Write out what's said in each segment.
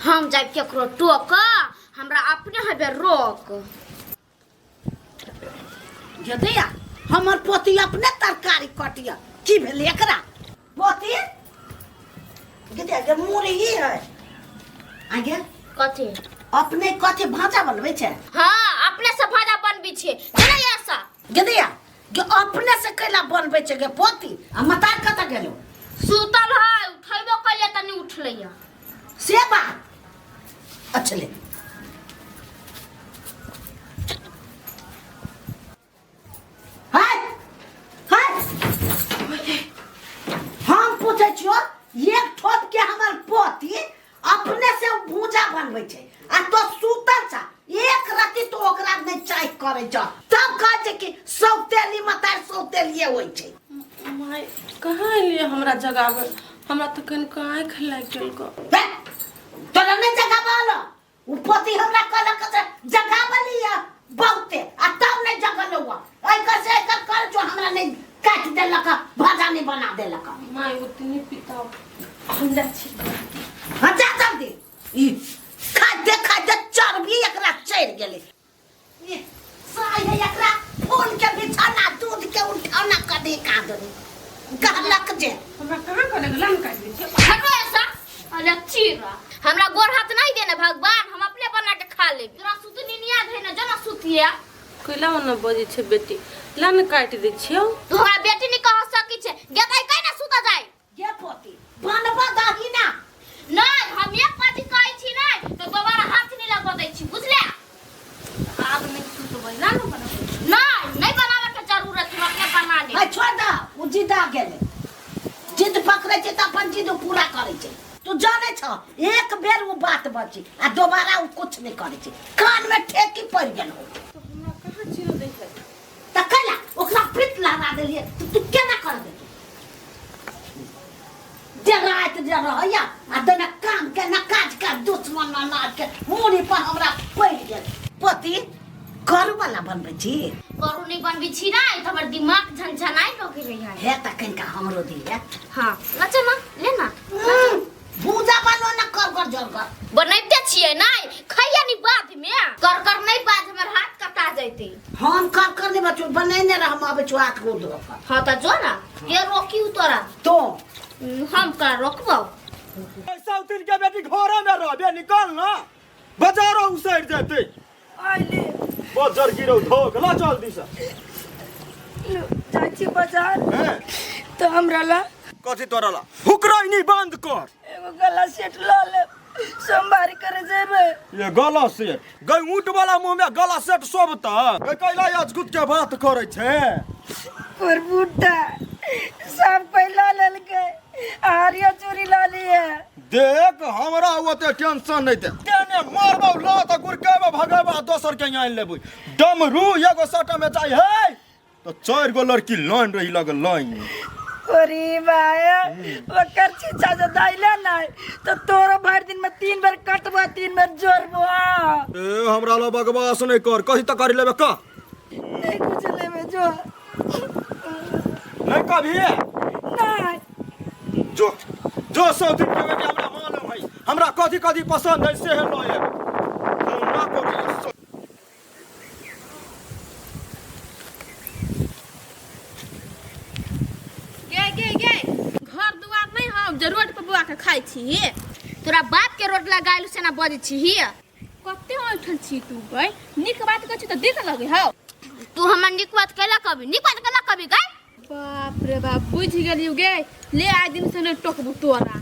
हम जाब केकरो टोक हमरा अपने हेबे रोक यदि हमर पोती अपने तरकारी कटिया की भेलै एकरा पोती गे गे मुरही है आगे कथी अपने कथी भाजा बनबै छै हाँ अपने से भाजा बनबै छै चलो ऐसा गेदैया गे अपने से कैला बनबै छै गे पोती आ मतार कतऽ गेलो सुतल है उठेबो कैले त नहीं उठलै है से बात अच्छा ले हाय हाय हम पूछै छियो एक ठोप के हमर पोती अपने से भूजा बनबै छै आ तो सुतल छ एक रति तो ओकरा नहि चाय करै छ तब कहै छै कि सौतेली मतार सौतेलिए होइ छै माय कहाँ एलियै हमरा जगाबै हमरा तऽ कनिको आँखि लागि गेल गऽ हे, तोरा नहि जगाबल उ पोती हमरा कहलक से जगाबलिया बहुते आ तब नहि जगल हुआ एकर से एकर कर जो हमरा नहि काटि देलक भाजा नहि बना देलक माय ओतनी पिताओ हम जाइ छी हाँ जा जल्दी ई खाइते खाइते चर्बी एकरा चढ़ि गेलै ई साइ है एकरा फूल के बिछौना दूध के उठौना कदी कादनी कहलक जे हमरा कहाँ कहलक लन काटि दै छियै हटो ऐसा अरे चीरा हमरा गोर हाथ नहीं देने भगवान हम अपने बना के खा लेब तोरा सुतनी नहीं याद है ना जना सुतिया कैला ओना बजै छै बेटी लन काटि दै छियौ तू हमरा बेटी नहीं कह सकी छे गेताई कहीं ना सुता जाए गे पोती बनबा दही ना नहीं हम एक बात कहै छी नहीं तो दोबारा हाथ नहीं लगवा दै छी बुझले आब नहि सुतबै ला ने बनाबै नहीं नहीं बनावे के जरूरत हम अपने बना ले आ छोड़ द उ जिद आ गेलै जिद पकड़ै छै तऽ अपन जिद पूरा करै छै तू जानै छ एक बेर ओ बात बची आ दोबारा ओ कुछ नहि करै छै कान में ठेकी पड़ि गेल हो तऽ हमरा कहाँ चिन्ह दै है तऽ कैला ओकरा प्रीत लगा देलियै तऽ तू केना कर देतै जे राति जे रहैया आ देने काम के न काज के दुश्मन अनाज के मूड़ी पर हमरा पड़ि गेल पति करू वाला बनबै छी करू नहीं बनबी छी ना तो हमर दिमाग झनझनाई लगे रही है हे तऽ कनिका हमरो दिहे हाँ लचे ना ले ना भूजा बनो न कर कर जर कर बनैते छियै नहीं खैया नहीं बाद में कर कर नहीं बाद हमर हाथ कटा जैते हम कर कर नहीं बचू बनेने रह हम आबै छौ हाथ गोड़ धो कऽ हाँ तो जो ना के रोकी उ तोरा तो हम का रोकबो साउथिन के बेटी घरे में रहबे निकल ना बाजारो उसैर जेतै आइले बजर गिरौ धोक ला जल्दी से जाइ छी बाजार हैं तऽ हमरा ला कथी तोरा ला हुकरैनी बंद कर एगो गला सेट लऽ लेब सोमवारी करे जेबै ये गला सेट गई ऊँट वाला मुंह में गला सेट शोभता गई कैला अजगुत के बात करे छे पर बूटा सब कोई लऽ लेलकै हरियर चूड़ी लऽ लिए देख हमरा ओते टेंशन नहीं दे तेने मारबौ ला त गुरकेबे भगेबे आ दोसर के आनि लेबै डमरू एगो सटा में जाइ है तो चारि गो लड़की लाइन रही लगल लाइन में अरे भाई ओकर चीचा जे दैले नहीं तो तोरो भरि दिन में तीन बेर कटबो तीन बेर जोड़बो ए हमरा ला बकवास नहीं कर कही त कर लेबे का नहीं कुछ लेबे जो नहीं कभी नहीं जो जो सब दिन के बेटी हमरा मालूम है हमरा कथी कथी पसंद है से है लऽ आएब हम ना करी गे गे गे घर दुआर नहीं हम जे रोड पर बुआ के खाइ छी तोरा बाप के रोड लगायल से ना बजै छी ही कते ऐठन छी तू गई नीक बात कहै छी तऽ दिक लगे हौ तू हमर नीक बात कैला कभी नीक बात कैला कभी गई बाप रे बाप बुझि गेलियौ गे ले आइ दिन से नहि टोकबू तोरा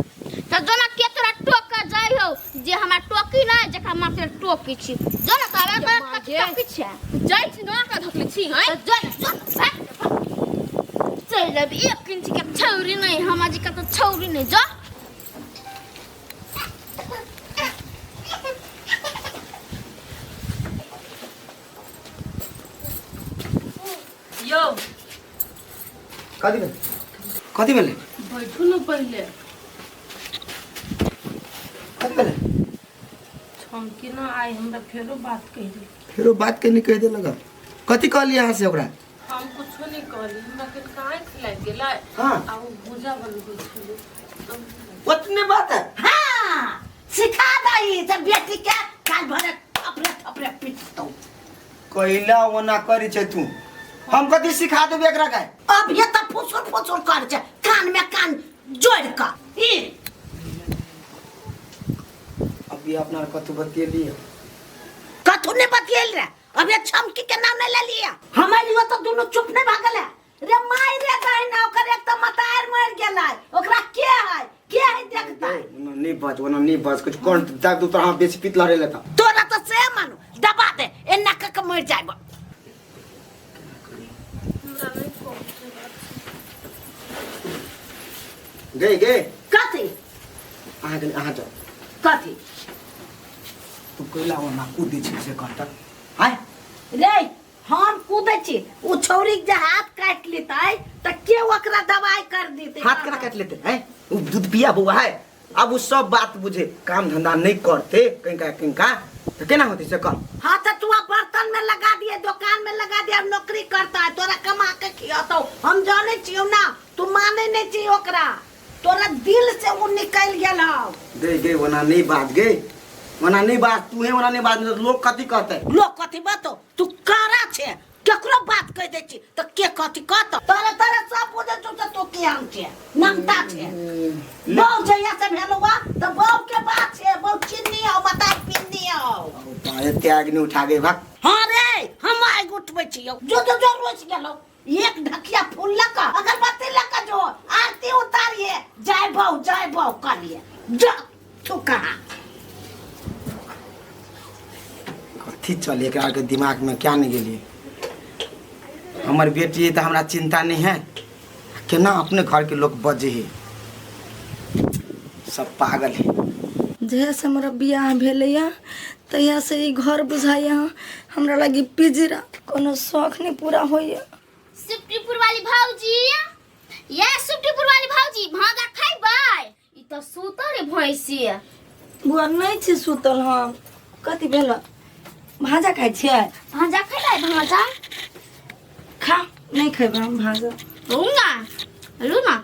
तऽ जोना के तोरा टोक के जाइ हौ जे हमरा टोकी नहि जकरा माँ के टोकी छी जो ना तोरा तोरा कथी टोकी छै जाइ छी नोआ के धकले छी हैं तऽ जो ना जो ना भाग भाग। चलि अबी एक इंच के छौरी नहि हमरा जी के तऽ छौरी नहि जो यौ कथी भेलै कथी भेलै बैठू ने पहिले कथी भेलै हम की ना आइ हमरा फेरो बात कहि देल फेरो बात के नहीं कहि देलक कथी कहलियै अहाँ से ओकरा हम कुछो नहीं कहली हमरा के आँखि लागि गेलै हाँ। आ ओ भूजा बनबै छलै ओतने बात है हाँ सिखा दही छै बेटी के काल भरे थपरे थपरे पीटतौ। कैला ओना करी छै तू, हम कथी सिखा देबे एकरा के? अब ये त फुसुर फुसुर कर छै कान में कान जोड़ क ई। अभी अपना कथू बतियेली? कथू नहीं बतियल रे, अब ये छमकी के नाम नहीं ले लिया। हमारे लिए तो दोनों चुप नहीं भागल है रे माय रे दाहिना। ओकर एक तो मतार मर गेलै, ओकरा के है के है देखता? ओना नहीं बच, ओना नहीं बच कुछ कौन दाग दू तो हम बेसी पीत लड़े लेता। तोरा तो से मानो दबा दे एना क के मर जाइब। हमरा नहीं कहते बात। गई गई कथी? अहाँ के अहाँ जाओ। कथी? तू कैला ओना कूदै छी से कहता आय? रे हम कूदै छी, उ छौरी के जे हाथ काटि लेतै त के ओकरा दवाई कर देतै? हाथ केना काटि लेते है? उ दूध पिया बौआ है, अब उ सब बात बुझे काम धंधा नहीं करते कहीं का कहीं का तो केना होते से कह? हाँ तो तू अब बर्तन में लगा दिए, दुकान में लगा दिए, अब नौकरी करता है, तोरा कमा के खियातो हम जाने छियो ना, तू माने नहीं छी ओकरा, तोरा दिल से उ निकल गेल हौ। गई गई ओना नहीं बात, गई ओना नहीं बात, तू है ओना नहीं बात, लोग कथी कहते? लोग कथी बातो? तू करा छे केकरो बात कह दे छी त के कथी कहतो? तोरा तोरा सब बुझे छौ त तू के हम छे नमता छे। बहू जहिया से भेलो बा त बहू के बात छे, बहू चिन्नी हौ मताई पिन्नी हौ। तारे त्याग नहीं उठा गए भाग। हाँ रे हम आग उठबै छियौ, जो जो जो रोज गेलौ एक ढकिया फूल लक अगरबत्ती लक जो आरती उतारिए जय बहू करिए जा तू कहा कथी चले एकरा के दिमाग में क्या नहीं गेलिए? हमर बेटी है तो हमरा चिंता नहीं है, केना अपने घर के लोग बजे है, सब पागल है। जहिया से हमरा बियाह भेलैया तहिया से ई घर बुझाइया हमरा लगी पिजरा, कोनो शौक नहीं पूरा होइया। सुप्रीपुर वाली भौजी, ये सुप्रीपुर वाली भौजी भाजा खैबै? ई त सुतल रे भैंसी। बुआ नहीं छी सुतल हम। कथी भेल? भाजा खाइ छियै? भाजा खैबै? भाजा खा नहीं खेबै हम भाजा। लू ना लू ना।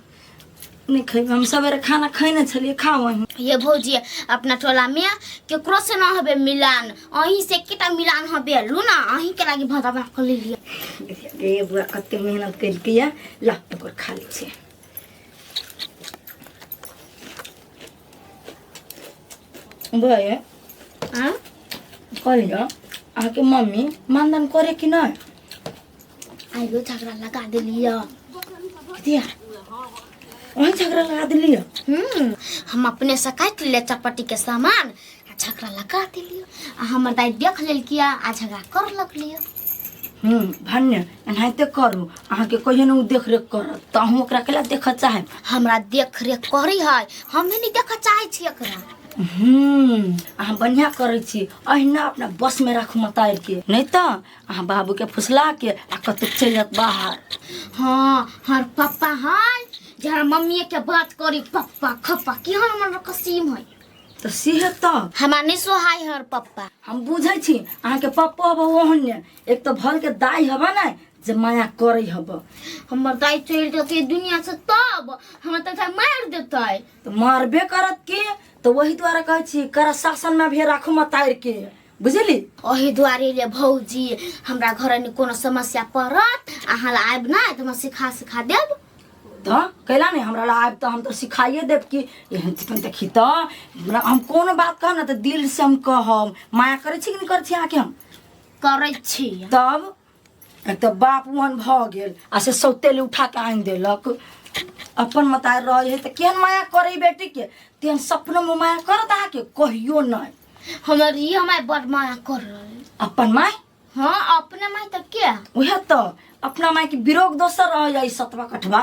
नहीं खेबै हम, सवेरे खाना खैने छलियै, खाओ अहीं। ये भौजी अपना टोला में केकरो से ना हबे मिलान, अहीं से केटा मिलान हबे, लू ना अहीं के लागी भाजा बना के ले लिया। गे बुआ कते मेहनत केलकै, ला ओकर खा लै छियै। बुआ ये हाँ कहलियो अहाँके मम्मी मानदान करे कि नहीं? आइयो झगड़ा लगा देलियो। दिया वही झगड़ा लगा देलियो? हम अपने से काटि ले चपटी के सामान आ झगड़ा लगा देलियो, आ हमर दाई देख लेलकिया आ झगड़ा कर लगलियो। भन्ने एनाहिते करू, अहाँके कहियो ने उ देख रेख करत तऽ अहूँ ओकरा केला देखऽ चाहब? हमरा देख रेख करी है, हम नहीं देखऽ चाहै छी एकरा। अहाँ बढ़िया करै छी, अहिना अपना बस में राखू मतार के, नहीं तऽ अहाँ बाबू के फुसला के आ कतौ चलि जायत बाहर। हाँ हर पप्पा है जे हर मम्मी के बात करी पप्पा खप्पा केहन हमर कसीम है। तऽ सेहे तऽ हमरा नहीं सोहाय हर पप्पा। हम बुझै छी अहाँके पप्पो हब ओहने, एक तऽ भल के दाई हब ने जे माया करै हब। हमर दाई चलि जेतै दुनिया से तब हमरा तऽ मारि देतै। तऽ मारबे करत के, तऽ वही द्वारा कहै छी करा शासन में भी राखू मतार के, बुझली? ओही दुआरे ले भौजी हमरा घर में कोनो समस्या पड़त अहाँ ला आबि ना तऽ हमरा सिखा सिखा देब। तऽ कैला नहीं हमरा ला आबि तऽ हम तऽ सिखाइए देब कि एहन चिकन देखी तऽ हमरा हम कोनो बात कहब ना तऽ दिल से हम कहब। माया करै छी कि नहीं करै छी अहाँके? हम करै छी। तब एक तऽ बाप ओहन भऽ गेल आ से सौतेली उठा के आनि देलक। अपन मतार रहै है तऽ केहन माया करै बेटी के, तेहन सपनो में माया करत अहाँके कहियो नहीं। हमर ई हमार बड़ माया कर रहल। अपन माय? हाँ अपने माय तऽ के? उहे तऽ अपना माय के विरोग दोसर रह जाई सतवा कठवा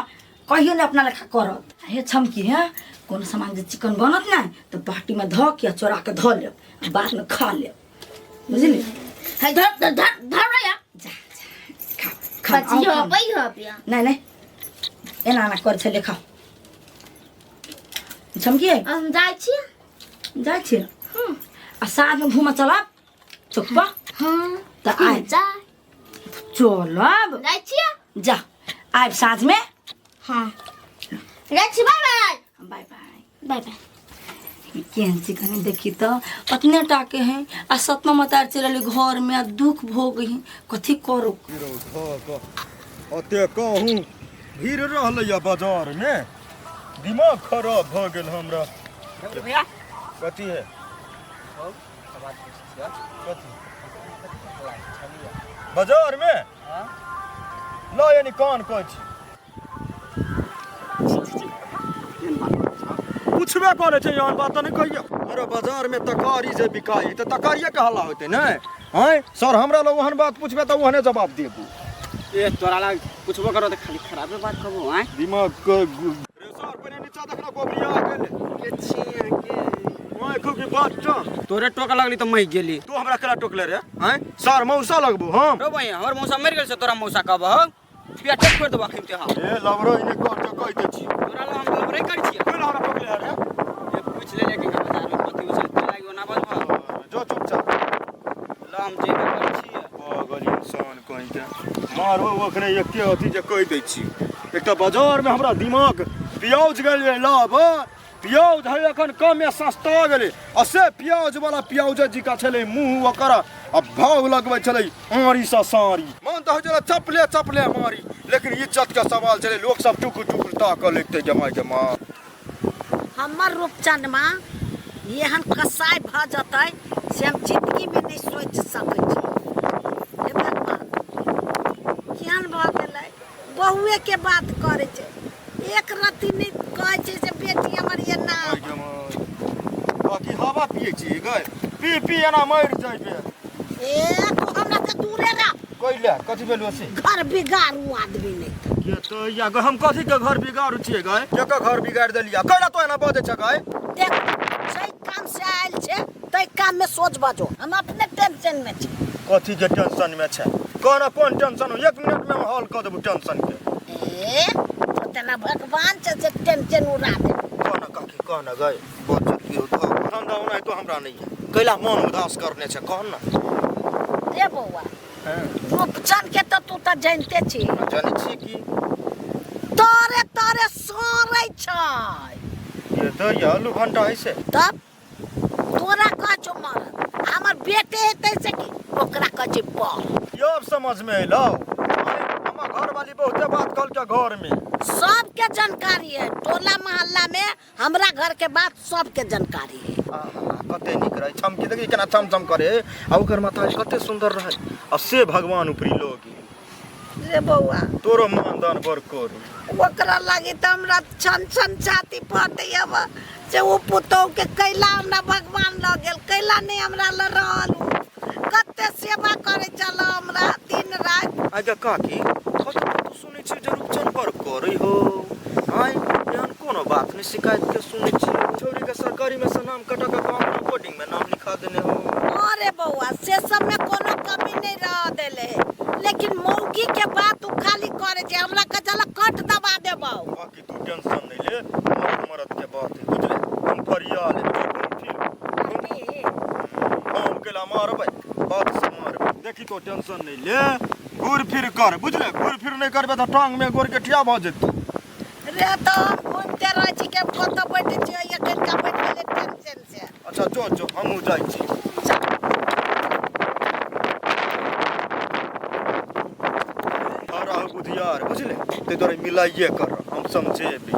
कहियो नहीं अपना लेखा करत। हे छमकी है कोनो सामान जे चिकन बनत ना तऽ बाटी में धऽ के चोरा के धऽ लेब आ बाद में खा लेब, बुझली? है धर धर धर धर रे जा जा खा खा बचियो आउ, खा। पै हो पिया। नहीं नहीं एना एना कर छले खाओ। छमकी हम जाइ छी। जाइ छी आ साँझ में घूमऽ चलब चौकपा? हाँ तऽ आइ जा चलब। जाइ छी। जा आबि साँझ में। हाँ जाइ छी, bye bye. Bye bye bye bye. केहन चिकन देखी तो अतने टाके हैं आ सतमा मतार चलल घर में आ दुख भोग है कथी करू। ओते कहूँ भीड़ रहलै बाजार में, दिमाग खराब भऽ गेल हमरा। भैया कथी है? कथी बाजार में? ला यानी कान कहै छी पूछबे करै छै, एहन बात तऽ नहि कहियौ। अरे बाजार में तकारी जे बिकाइ तऽ तकारिये के हल्ला होतै ने? आँय सर, हमरा लग ओहन बात पूछबे तऽ ओहने जवाब देबू। ए तोरा लग पूछबो करो तऽ खाली खराबे बात कहबो। आँय दिमाग के रे सर, पहिने नीचा देखना गोबरिया गेलै के छिया के आँखो की बात छ। तोरे टोक लगली तऽ मरि गेली। तू हमरा केला टोकले रे? आँय सर, मौसा लगबू हम? रो भैया, हमर मौसा मरि गेल छै, तोरा मौसा कहबो हौ? पेटे फोड़ि देबो अखन ते हम। ए लबरो इने कर के कहि दै छी। तोरा लग हम लबरे करै छियै। केला हमरा टोकले रे? ए पूछि ले कि बाजार में कथी उछल के लागि ओना बजबो। जो चुपचाप ल हम जेबे करै छियै। पागल इंसान कहीं के मारो ओकरे एके अथी जे कहि दै छी। एक तऽ बाजार में हमरा दिमाग प्याज गेलै लाभ, प्याज है एखन कम या सस्ता गेलै, आ से प्याज वाला प्याज जिका छलै मुँह ओकर आ भाव लगबै छलै आरी सँ सारी। मन तऽ होइ छलै चपले चपले मारी, लेकिन इज्जत के सवाल छलै, लोक सब टुकुर टुकुर ताकऽ लगतै जमाइ के माँ। हमर रूपचनमा एहन कसाई भऽ जेतै से हम जिंदगीमे नहि सोचि सकै छी। हे भगवान, केहन भऽ गेलै? बहुएके बात करै छै, एक रत्ती नहि कहै छै जे बेटी हमर एना। बाकी हवा पियै छी गै, पी पी एना मरि जइबे। ए तू हमरा से दूरे रह। कैले कथी भेलौ से? घर बिगाड़ू आदमी नहि। के तो या गै, हम कथी के घर बिगाड़ू छियै गै? के घर बिगाड़ देलियै? कैला तो एना बजै छ गै? देख, जै काम से आयल छै तै काम में सोच बजो, हम अपने टेंशन में छी। कथी के टेंशन में छै? कोना कोन टेंशन हो? एक मिनट में हम हल कऽ देबू टेंशन के। ए तेना भगवान छै जे टेंशन उड़ा दे। कहना काकी, कहना गै, बच्चा की हो तो धंधा ओना तो हमरा नहीं है, कैला मन उदास करने छै? कह ना रे बौआ। रूपचन के तो तू तऽ जानते छी। जानै छी की तोरे तोरे सड़ै छै। ये तो ये आलू घंटा ऐसे तब तोरा कहै छौ मरद, हमर बेटे हेतै से की ओकरा कहै छै पर। ये अब समझ में एलौ। हमर घर वाली बहुते बात कहलकै घर में। सबके जानकारी है टोला मोहल्ला में, हमरा घर के बात सबके जानकारी है। आहा, कते नीक रहै छमकी, देखी केना चमचम करे, आ ओकर माता कते सुंदर रहै, आ से भगवान उपरी लोग। रे बौआ, तोरो मान दान बड़ करू। ओकरा लागी तऽ हमरा छन छन छाती फटै अब से ओ पुतोह के कैला हमरा भगवान लऽ गेल, कैला नहि हमरा लऽ रहल। उ कते सेवा करै छल हमरा दिन राति। आगे काकी, कतौ कतौ सुनै छियै जे रूपचन बड़ करै हो। आँय एहन कोनो बात नहि शिकायत के सुनै छियै। छौरी के सरकारी में से नाम कटा के कंप्यूटर बोर्डिंग में नाम लिखा देने हो। अरे बौआ, से सब में कोनो कमी नहीं रह देले है, लेकिन मौगी के बात उ खाली करे छै। हमरा के चल कट दबा देबौ। बाकी तू टेंशन नहीं ले, मरद मरद के बात है बुझले, हम फरिया ले हम केला मारबै, बात से मारबै। देखी तो टेंशन नहीं ले, घूर फिर कर बुझले, घूर फिर नहीं करबे तऽ टांग में गोर के ठिया भऽ जेतौ। रे तो हम घूमते रहै छी के कतऽ बैठे छियै, एखन का बैठ गेलै टेंशन से। अच्छा जो जो, हमहूँ जाइ छी। रहू बुधियार बुझले, ताहि दुआरे मिलाइए कर, हम समझेबै।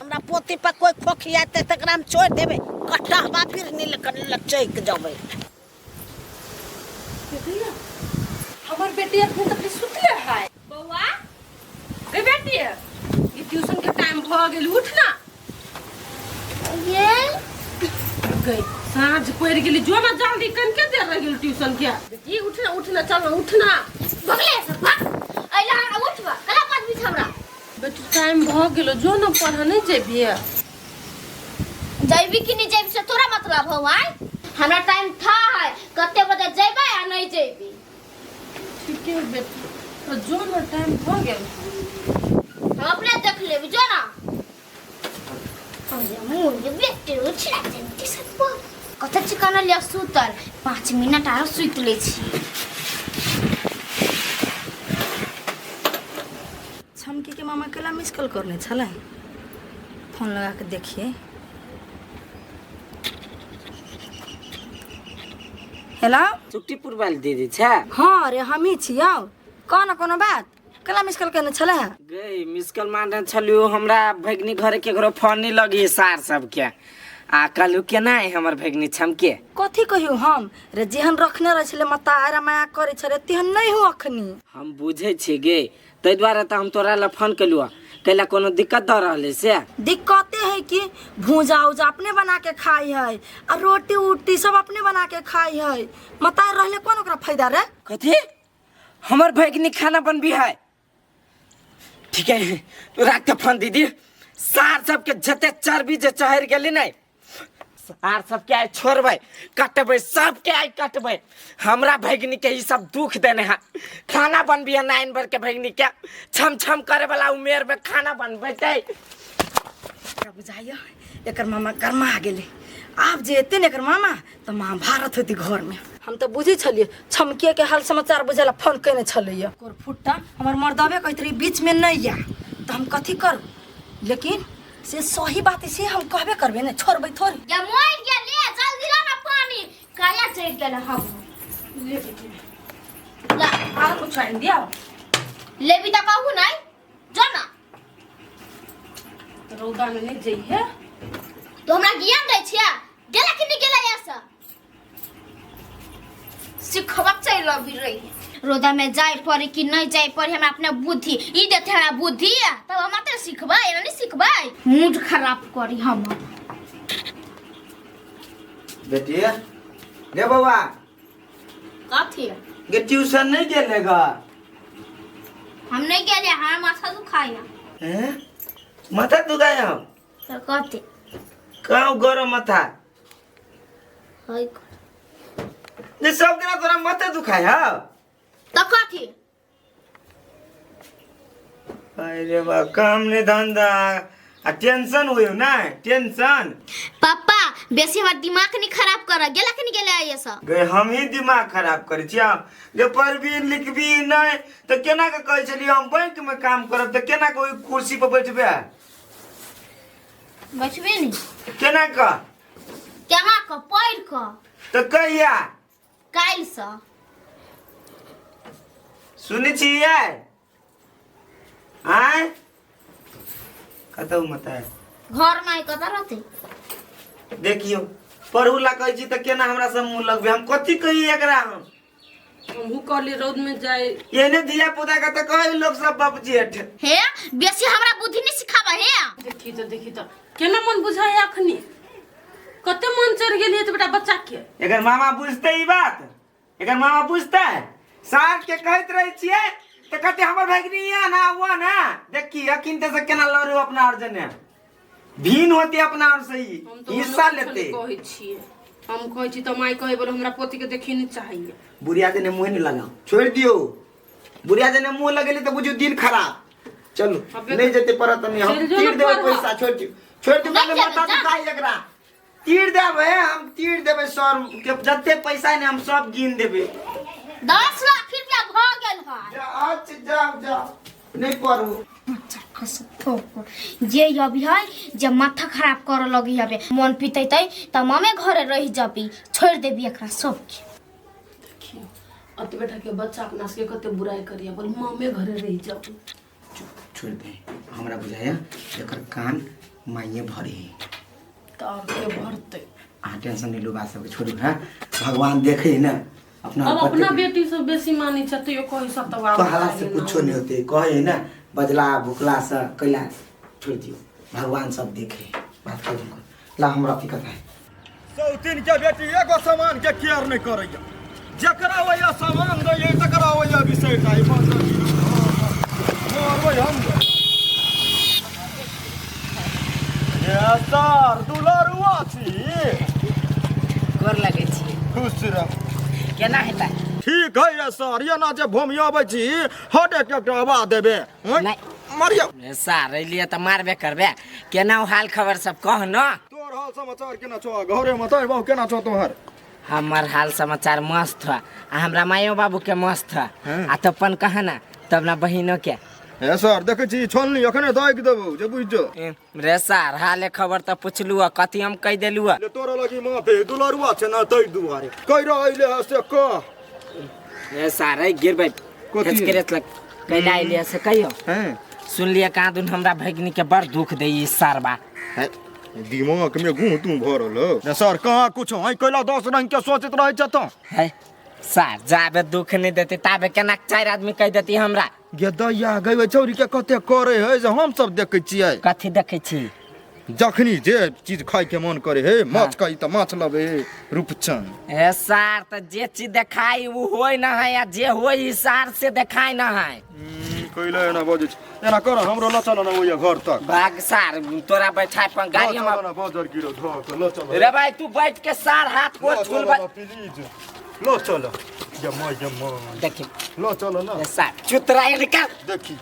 हमरा पोती पर कोई खोखियाते तकरा हम छोड़ि देबै, कटहबा फिर नील लचैक जबै। हमर बेटी अखन तक सुतले है। बौआ गे बेटी, ई ट्यूशन के टाइम भऽ गेल, उठ ना। ये गई साँझ पड़ि गेली, जो ना जल्दी, कनके देर रह गेल ट्यूशन के। बेटी उठ ना, उठ ना, चल ना, उठ ना। भगले से भाग अइला, हमरा उठबा कला पाँच बीच हमरा। बेटी टाइम भऽ गेलो, जो ना पढ़ नहीं जेबही। जैबी कि नहीं जैबी से तोरा मतलब हौ? आय हमरा टाइम था है कते बजे जैबै आ नहीं जैबी। ठीक है बेटी, तो जो ना टाइम भऽ गेल। हम अपने देख लेबी, जो ना। अरे मोर बेटे उठला ट्यूशन पर कत चिकन लिया सुतल, 5 मिनट आरो सुति लै छी। छमकी के मामा केला मिस कॉल करने छलै, फोन लगा के देखिए। हेलो चुट्टीपुर वाली दीदी छै। हाँ रे हमही छियौ। कह न कोनो बात कला मिस कॉल केने छलै है? गई मिस कॉल मारने छलियो, हमरा भगनी घरे केकरो फोन नहीं लगी सार सबके। आ कहलू केना है हमर भगनी छमके? कथी कहियो हम रे, जेहन रखने रहे छलै मतारा माया करे छलै तेहन नहीं हो अखनी। हम बुझै छी गे, ताहि दुआरे तऽ हम तोरा लए फोन केलहुँ। कैला कोनो दिक्कत दऽ रहल है से? दिक्कते है कि भूजा उजा अपने बना के खाई है आ रोटी उटी सब अपने बना के खाई है। मतार रहले कोन ओकरा फायदा रे? कथी हमर भगनी खाना बनबी है? ठीक है राख के फोन दीदी। सार सबके जते चर्बी जे चढ़ गेली नहीं, सार सबके आइ छोड़बै कटबै, सबके आइ कटबै। हमरा भगनी के ई सब दुख देने है। खाना बनबी है नाइन भर के भगनी के छम छम करे वाला उमेर में खाना बनबे। बुझाइयो एकर मामा गरमा गेलै। आब जे एते ने एकर मामा तऽ महाभारत होती घर में। हम तऽ बुझै छलियै छमकिए के हाल समाचार बुझेला फोन केने छलैया। कोर फुट्टा हमर मर्दबे कहैत रही बीच में नहीं या, तऽ हम कथी करू? लेकिन से सही बात से हम कहबे करबे ने, छोड़बै थोड़ी। या मोर गेल ले जल्दी ला ना पानी, काया चढ़ गेल हम। ले बेटी ला आर कुछ आनि दिया। लेबी तऽ कहू नहीं जो ना। रौदा में नहीं जइहे। तो हमरा ज्ञान दै छिया, गेला कि नहीं गेला ऐसा सिखबक चलि अभी रही। रोदा में जाय पड़े कि नहीं जाय पड़े हमरा अपना बुद्धि ई देते, हमरा बुद्धि तब हम मात्र सिखबै, एना नहीं सिखबै। मूड खराब करी हम। बेटी गे बौआ। कथी गे ट्यूशन नहीं गेले गा? हम नहीं गेले, हमारा माथा दुखाया। हैं माथा दुखाया हम? तो कथी काऊ गरम माथा है ने सब दिन तोरा माथा दुखाया? तो कथी? अरे बा काम ने धंधा आ टेंशन होयो ना टेंशन। पापा बेसी हमर दिमाग नहीं खराब कर, गेला कि नहीं गेला ये सब? गे हम ही दिमाग खराब करै छी। गे पढ़बी लिखबी नहीं तो केना के कहै छलियै हम बैंक में काम करब, तो केना के ओहि कुर्सी पर बैठबे? बैठबे नहीं। केना के? केना के पढ़ के। तो कहिया? काल्हि से। सुनै छियै? आय कतौ मत आय घर में कतऽ रहतै? देखियो पढ़ू ला कहै छी तऽ केना हमरा सब मुँह लगबे? हम कथी कही एकरा? हम हमहूँ कहली रौद में जाए। एहने धिया पुता के तऽ कहै लोक सब बाबूजी हेठ। हे बेसी हमरा बुद्धि नहीं सिखाबे हे। देखी तो देखी तो केना मन बुझाय अखनी, कते मन चढ़ गेल है बेटा बच्चा के। एकर मामा बुझते ई बात? एकर मामा बुझते? सार के कहैत रहै छियै तऽ कहते हमर भगिनी या ना वो ना। देखी अखिन ते से केना लड़े अपना और जने भीन होती अपना और से ही हम तो हिस्सा लेते। कहै छियै, हम कहै छी तऽ माय कहै बोले हमरा पोती के देखी नहीं चाहिए। बुढ़िया जने मुँह नहीं लगाओ, छोड़ दियो। बुढ़िया जने मुँह लगेली तो बुझू दिन खराब। चलू नहीं जते परत नहीं हम तीर देबै पैसा। छोड़ दियो छोड़ दियो, पहले माथा दुखाई एकरा तीर देबै हम, तीर देबै सर के जते पैसा ने हम सब गिन देबै। 10 लाख रुपया भ गेल है। अच्छा जाओ जाओ नहीं पढ़ू। जे अभी है जे माथा खराब कर लगी हबे, मन पीते त ममे घरे रह जबी, छोड़ देबी एकरा सबके। देखियो अत बेटा के बच्चा अपना सबके कते बुराई करिया, बोल ममे घरे रह जबी। छोड़ दे हमरा बुझाया एकर कान माइये भरे त और के भरते। आ टेंशन नहीं लो बात सबके छोड़ू। हां भगवान देखे ना अपना। अब अपना बेटी सब बेसी मानी छ तो यो कहि सतवा कहला से कुछो नहीं होते, कहे ना बजला भुकला से कैला छोड़ दियो, भगवान सब देखे। बात करू ला हमरा की कथा है। सौतीन के बेटी एगो सामान के केयर नहीं करैया, जकरा वैया सामान दैयै तकरा वैया बिसरि जाइ। मारबै हम ये सर दुलारुआ छी। गोर लगै छी। खुश रह। केना हेतै? ठीक है ये सर, एना जे भोमियाबै छी हट एक एकटा आवाज देबे। नहीं मारियो सर अलियै तऽ मारबे करबे। केना हाल खबर सब कह न। तोहर हाल समाचार केना छौ? घरे में तोहर बहु केना छौ तोहर? हमर हाल समाचार मस्त ह, आ हमरा मायो बाबू के मस्त ह। आ तपन कहा ना तब ना बहिनो के हे सर देखै छी छोलनी अखने दागि देबौ जे बुझि जो। रे सार हाले खबर तऽ पुछलू आ कथी हम कहि देलू आ ले तोरा लगी माफे दुलरुआ छै ना तै दुआरे कहि रहले है से कह। रे सार है गिरबै कथी? खेच लग कैला अइलियै से कहियो। हैं सुनलियै कहाँ दुन हमरा भगिनी के बड़ दुख दै ई सारबा। हैं, दिमाग में गुह तू भरल हो। रे सर कहाँ कुछ है कैला 10 रंग के सोचैत रहै छ तो। है सार जाबे दुख नहीं देते ताबे केना चारि आदमी कहि देती हमरा। गे दैया गई छौरी के कते करे है जे हम सब देखै छियै। कथी देखै छी? जखनी जे चीज खाय के मन करे हे माछ खाई त माछ लबे रूपचन। ए सार त जे चीज देखाई उ होय ना है या जे होय ई सार से देखाई ना है। कैला एना बजै छै एना कर हमरो ल चल न ओय घर तक। भाग सार तोरा बैठाय पर गाड़ी हम न बाजार गिरो धो के ल चल। रे भाई तू बैठ के सार हाथ को ल छुल चल प्लीज ल चल जमा जमा देखी ल चल न ए सार चुतरा निकाल देखी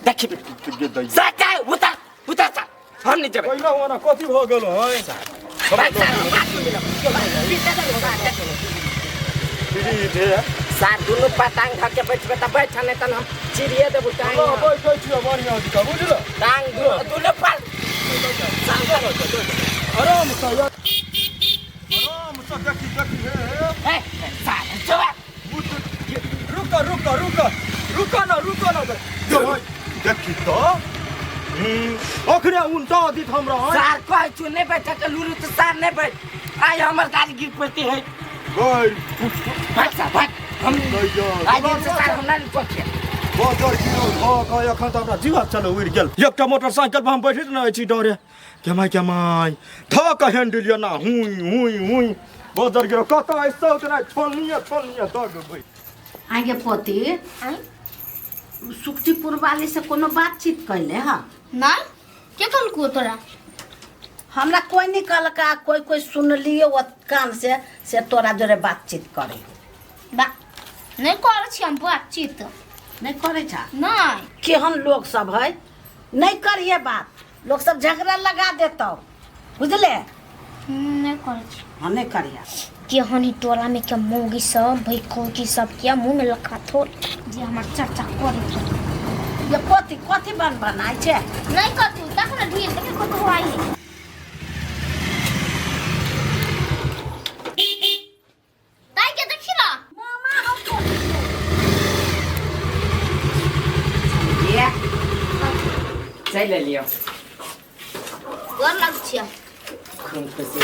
देखी गे दैया सार जाए उतर उतर सार हम नहीं जेबै। कैला ओना कथी भ गेल है? भाग सार हाथ में मिलो प्लीज हे सार दुनू पटांग धर के बैठबे त बैठ नहीं तन हम चिड़िए देबू टांग ल बैठै छियै बढ़ियां जकाँ बुझल। टांग दुनू पर आराम से यार आराम से देखी देखी हे हे ए सार चुप रुक रुक रुक रुक न रुक न देखी त अखने उनटा दित हमरा सार कहै छु नहीं बैठे के लुरु त सार नहीं बैठ आइ हमर गाड़ी गिर पड़ती है। गई भाग सार भाग हम दैया आइ दिन से सार हम नहीं पखे बाजार गिरो ध के अखन त हमरा जीवा चल उड़ि गेल। एकटा मोटरसाइकिल पर हम बैठैत न छी डरे केमाय केमाय ध के हैंडल ना हुई हुई हुई बाजार गिरो कत ऐसा उतना छोलनिया छोलनिया दग गई। आगे पोती आँय? सुखटीपुर वाली से कोनो बातचीत कैले हँ? नहीं के कहलकौ तोरा? हमरा कोई नहीं कहलका, कोई कोई सुनलिए ओ कान से तोरा जोरे बातचीत करे। बा नहीं करै छी हम बातचीत। नहीं करे छा? नहीं। केहन लोग सब है नहीं करिए बात, लोग सब झगड़ा लगा देतौ बुझले। नहीं करै छी। हाँ नहीं करिए। केहन ही टोला में के मौगी सब भैखौकी सब के मुँह में लखा थोड़ जे हमर चर्चा करे। ये कथी कथी बन बनाइ छै? नहीं कथी देख न ढील देख कथी हुआई है। ताई के देखी ना मामा हम को ये चल लियो गोर लग छियै। खूब खुशी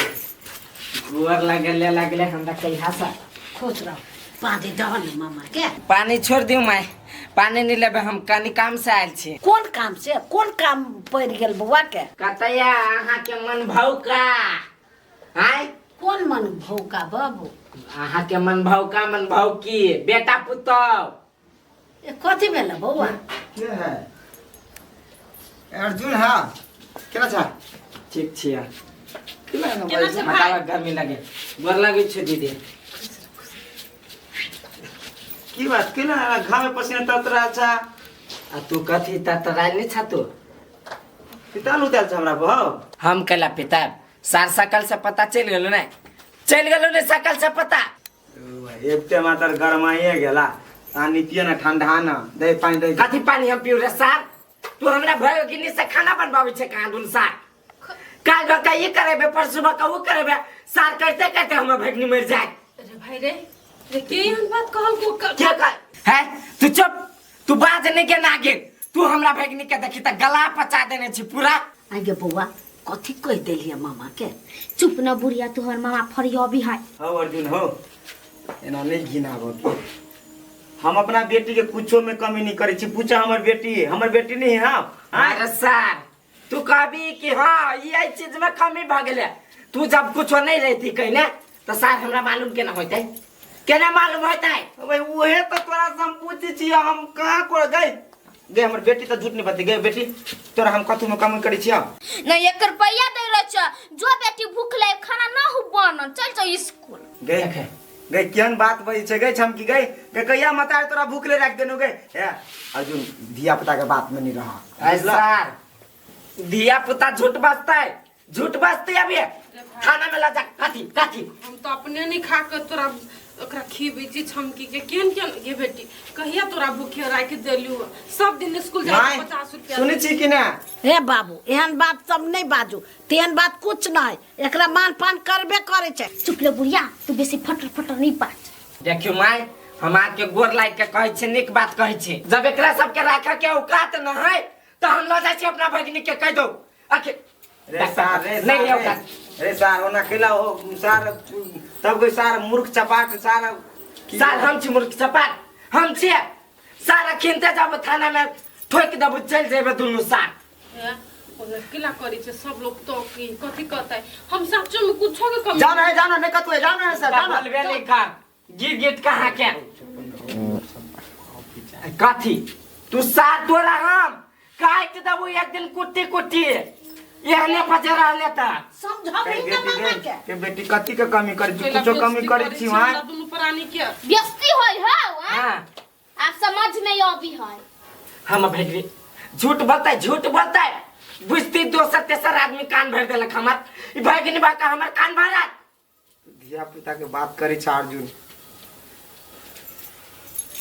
गोर लगले लगले हमरा कहिया सा खुश रह। पानी दह ने मामा के। पानी छोड़ दियो माय पानी नहीं लेबे हम कनी काम से आयल छी। कोन काम से? कोन काम पड़ि गेल बौआ के? कतया अहाँ के मन भौका आय? कोन मन भौका बाबू? अहाँ के मन भौका मन भौकी बेटा पुतौ। ए कथी भेल बौआ? के है अर्जुन? हाँ केना छ? ठीक छियै। केना केना छै भाइ? हटावा गर्मी लगे गोर लगै छै दीदी। की बात केना घामे पसीना ततरा छ? आ तू कथी ततरायल नहीं छ तू? पिताल उताल छ हमरा भाव। हम कैला पिताब सार सकल से पता चलि गेलो ने? चलि गेलो ने सकल से पता? एकटे मातर गरमाइए गेला पानी पिए ना ठंडा ना दे पानी दे। कथी पानी हम पीउ रे सार? तू हमरा भयो कि से खाना बनबाबै छै कहाँ दुन सार? काल बका ये करेबे परसों बका वो करेबे सार करते करते हमर भगनी मर जाए। अरे भाई रे रे के एहन बात कहलको? के कह है तू चुप तू बाज नहीं के नागिन तू हमरा भगनी के देखी त गला पचा देने छी पूरा। आगे बौआ कथी कहि देलियै मामा के? चुप न बुढ़िया तोहर मामा फरियाबी है। हो अर्जुन हो एना नहीं घिनाबो के हम अपना बेटी के कुछो में कमी नहीं करे छी। पूछा हमर बेटी नहीं है। अरे सार तू कहबी कि हाँ ये चीज में कमी भ गेलै तू जब कुछो नहीं रहती कहने तो सार हमरा मालूम केना होतै? केना मालूम होतै? भाई उहे तो तोरा से हम पूछै छी हम कहाँ को गई गई हमर बेटी तो झूठ नहीं बती गई बेटी तोरा हम कथू में कमी करै छियै? नहीं एक रुपया दे रह छ जो बेटी भूख ले खाना ना हो बनल चल जाओ स्कूल। गई गई केहन बात बजै छै गई छमकी गई गई कहिया मतार तोरा भूख ले राख देनु गई। ए अर्जुन धिया पुता के बात में नहीं रहा सार धिया पुता झूठ बजतै झूठ बजतै अभी। रे थाना में ला जा। कथी कथी? हम तो अपने नहीं खा के तोरा ओकरा खीबै छी छमकी के। केहन केहन गे बेटी, कहिया तोरा भूखे राखि देलू? सब दिन स्कूल जाइ माय 50 रुपया। सुनै छी कि ना? हे बाबू, एहन बात सब नहीं बाजू, तेहन बात कुछ नहीं, एकरा मान पान करबे करे छै। चुप ले बुढ़िया, तू बेसी फटर फटर नहीं बाज। देखियो माय, हम आके गोर लाग के कहै छी, नीक बात कहै छी। जब एकरा सबके राखे के औकात न है तो हम ल जाइ छी अपना भगिनी के कहि दो। आखिर रे सार रे नहीं सार औकात। रे सार ओना केला हो सार, तब कोई सार मूर्ख चपाट सार। सार हम छी मूर्ख चपाट, हम छी सारा खिनते जाब थाना में ठोक देबू, चल जेबे दुनू सार। हे, ओना केला करै छै सब लोग तो की कथी कहतै? हम सचो में कुछो के कमी जाना है जाना नहीं कतु है जाना है सर जाना। बोलबे नहीं कर गिर गिट कहाँ के कथी तू सार तोरा हम काट देबू एक दिन कुट्टी कुट्टी एहने बजे रहले त। समझबही ना मामा के। के बेटी कथी के कमी करै छी? केला कुछो कमी बेइज्जती करै करै छी छी वहाँ? हमरा दुनू प्राणी के। व्यस्ती होय हो। हाँ आप समझ में अभी है। हम भेजली झूठ बोलते, झूठ बोलते बुझती दोसर तेसर आदमी कान भर देलक हमर। ई भगिनी बा का हमर कान भरत। धिया पुता के बात करै छै अर्जुन,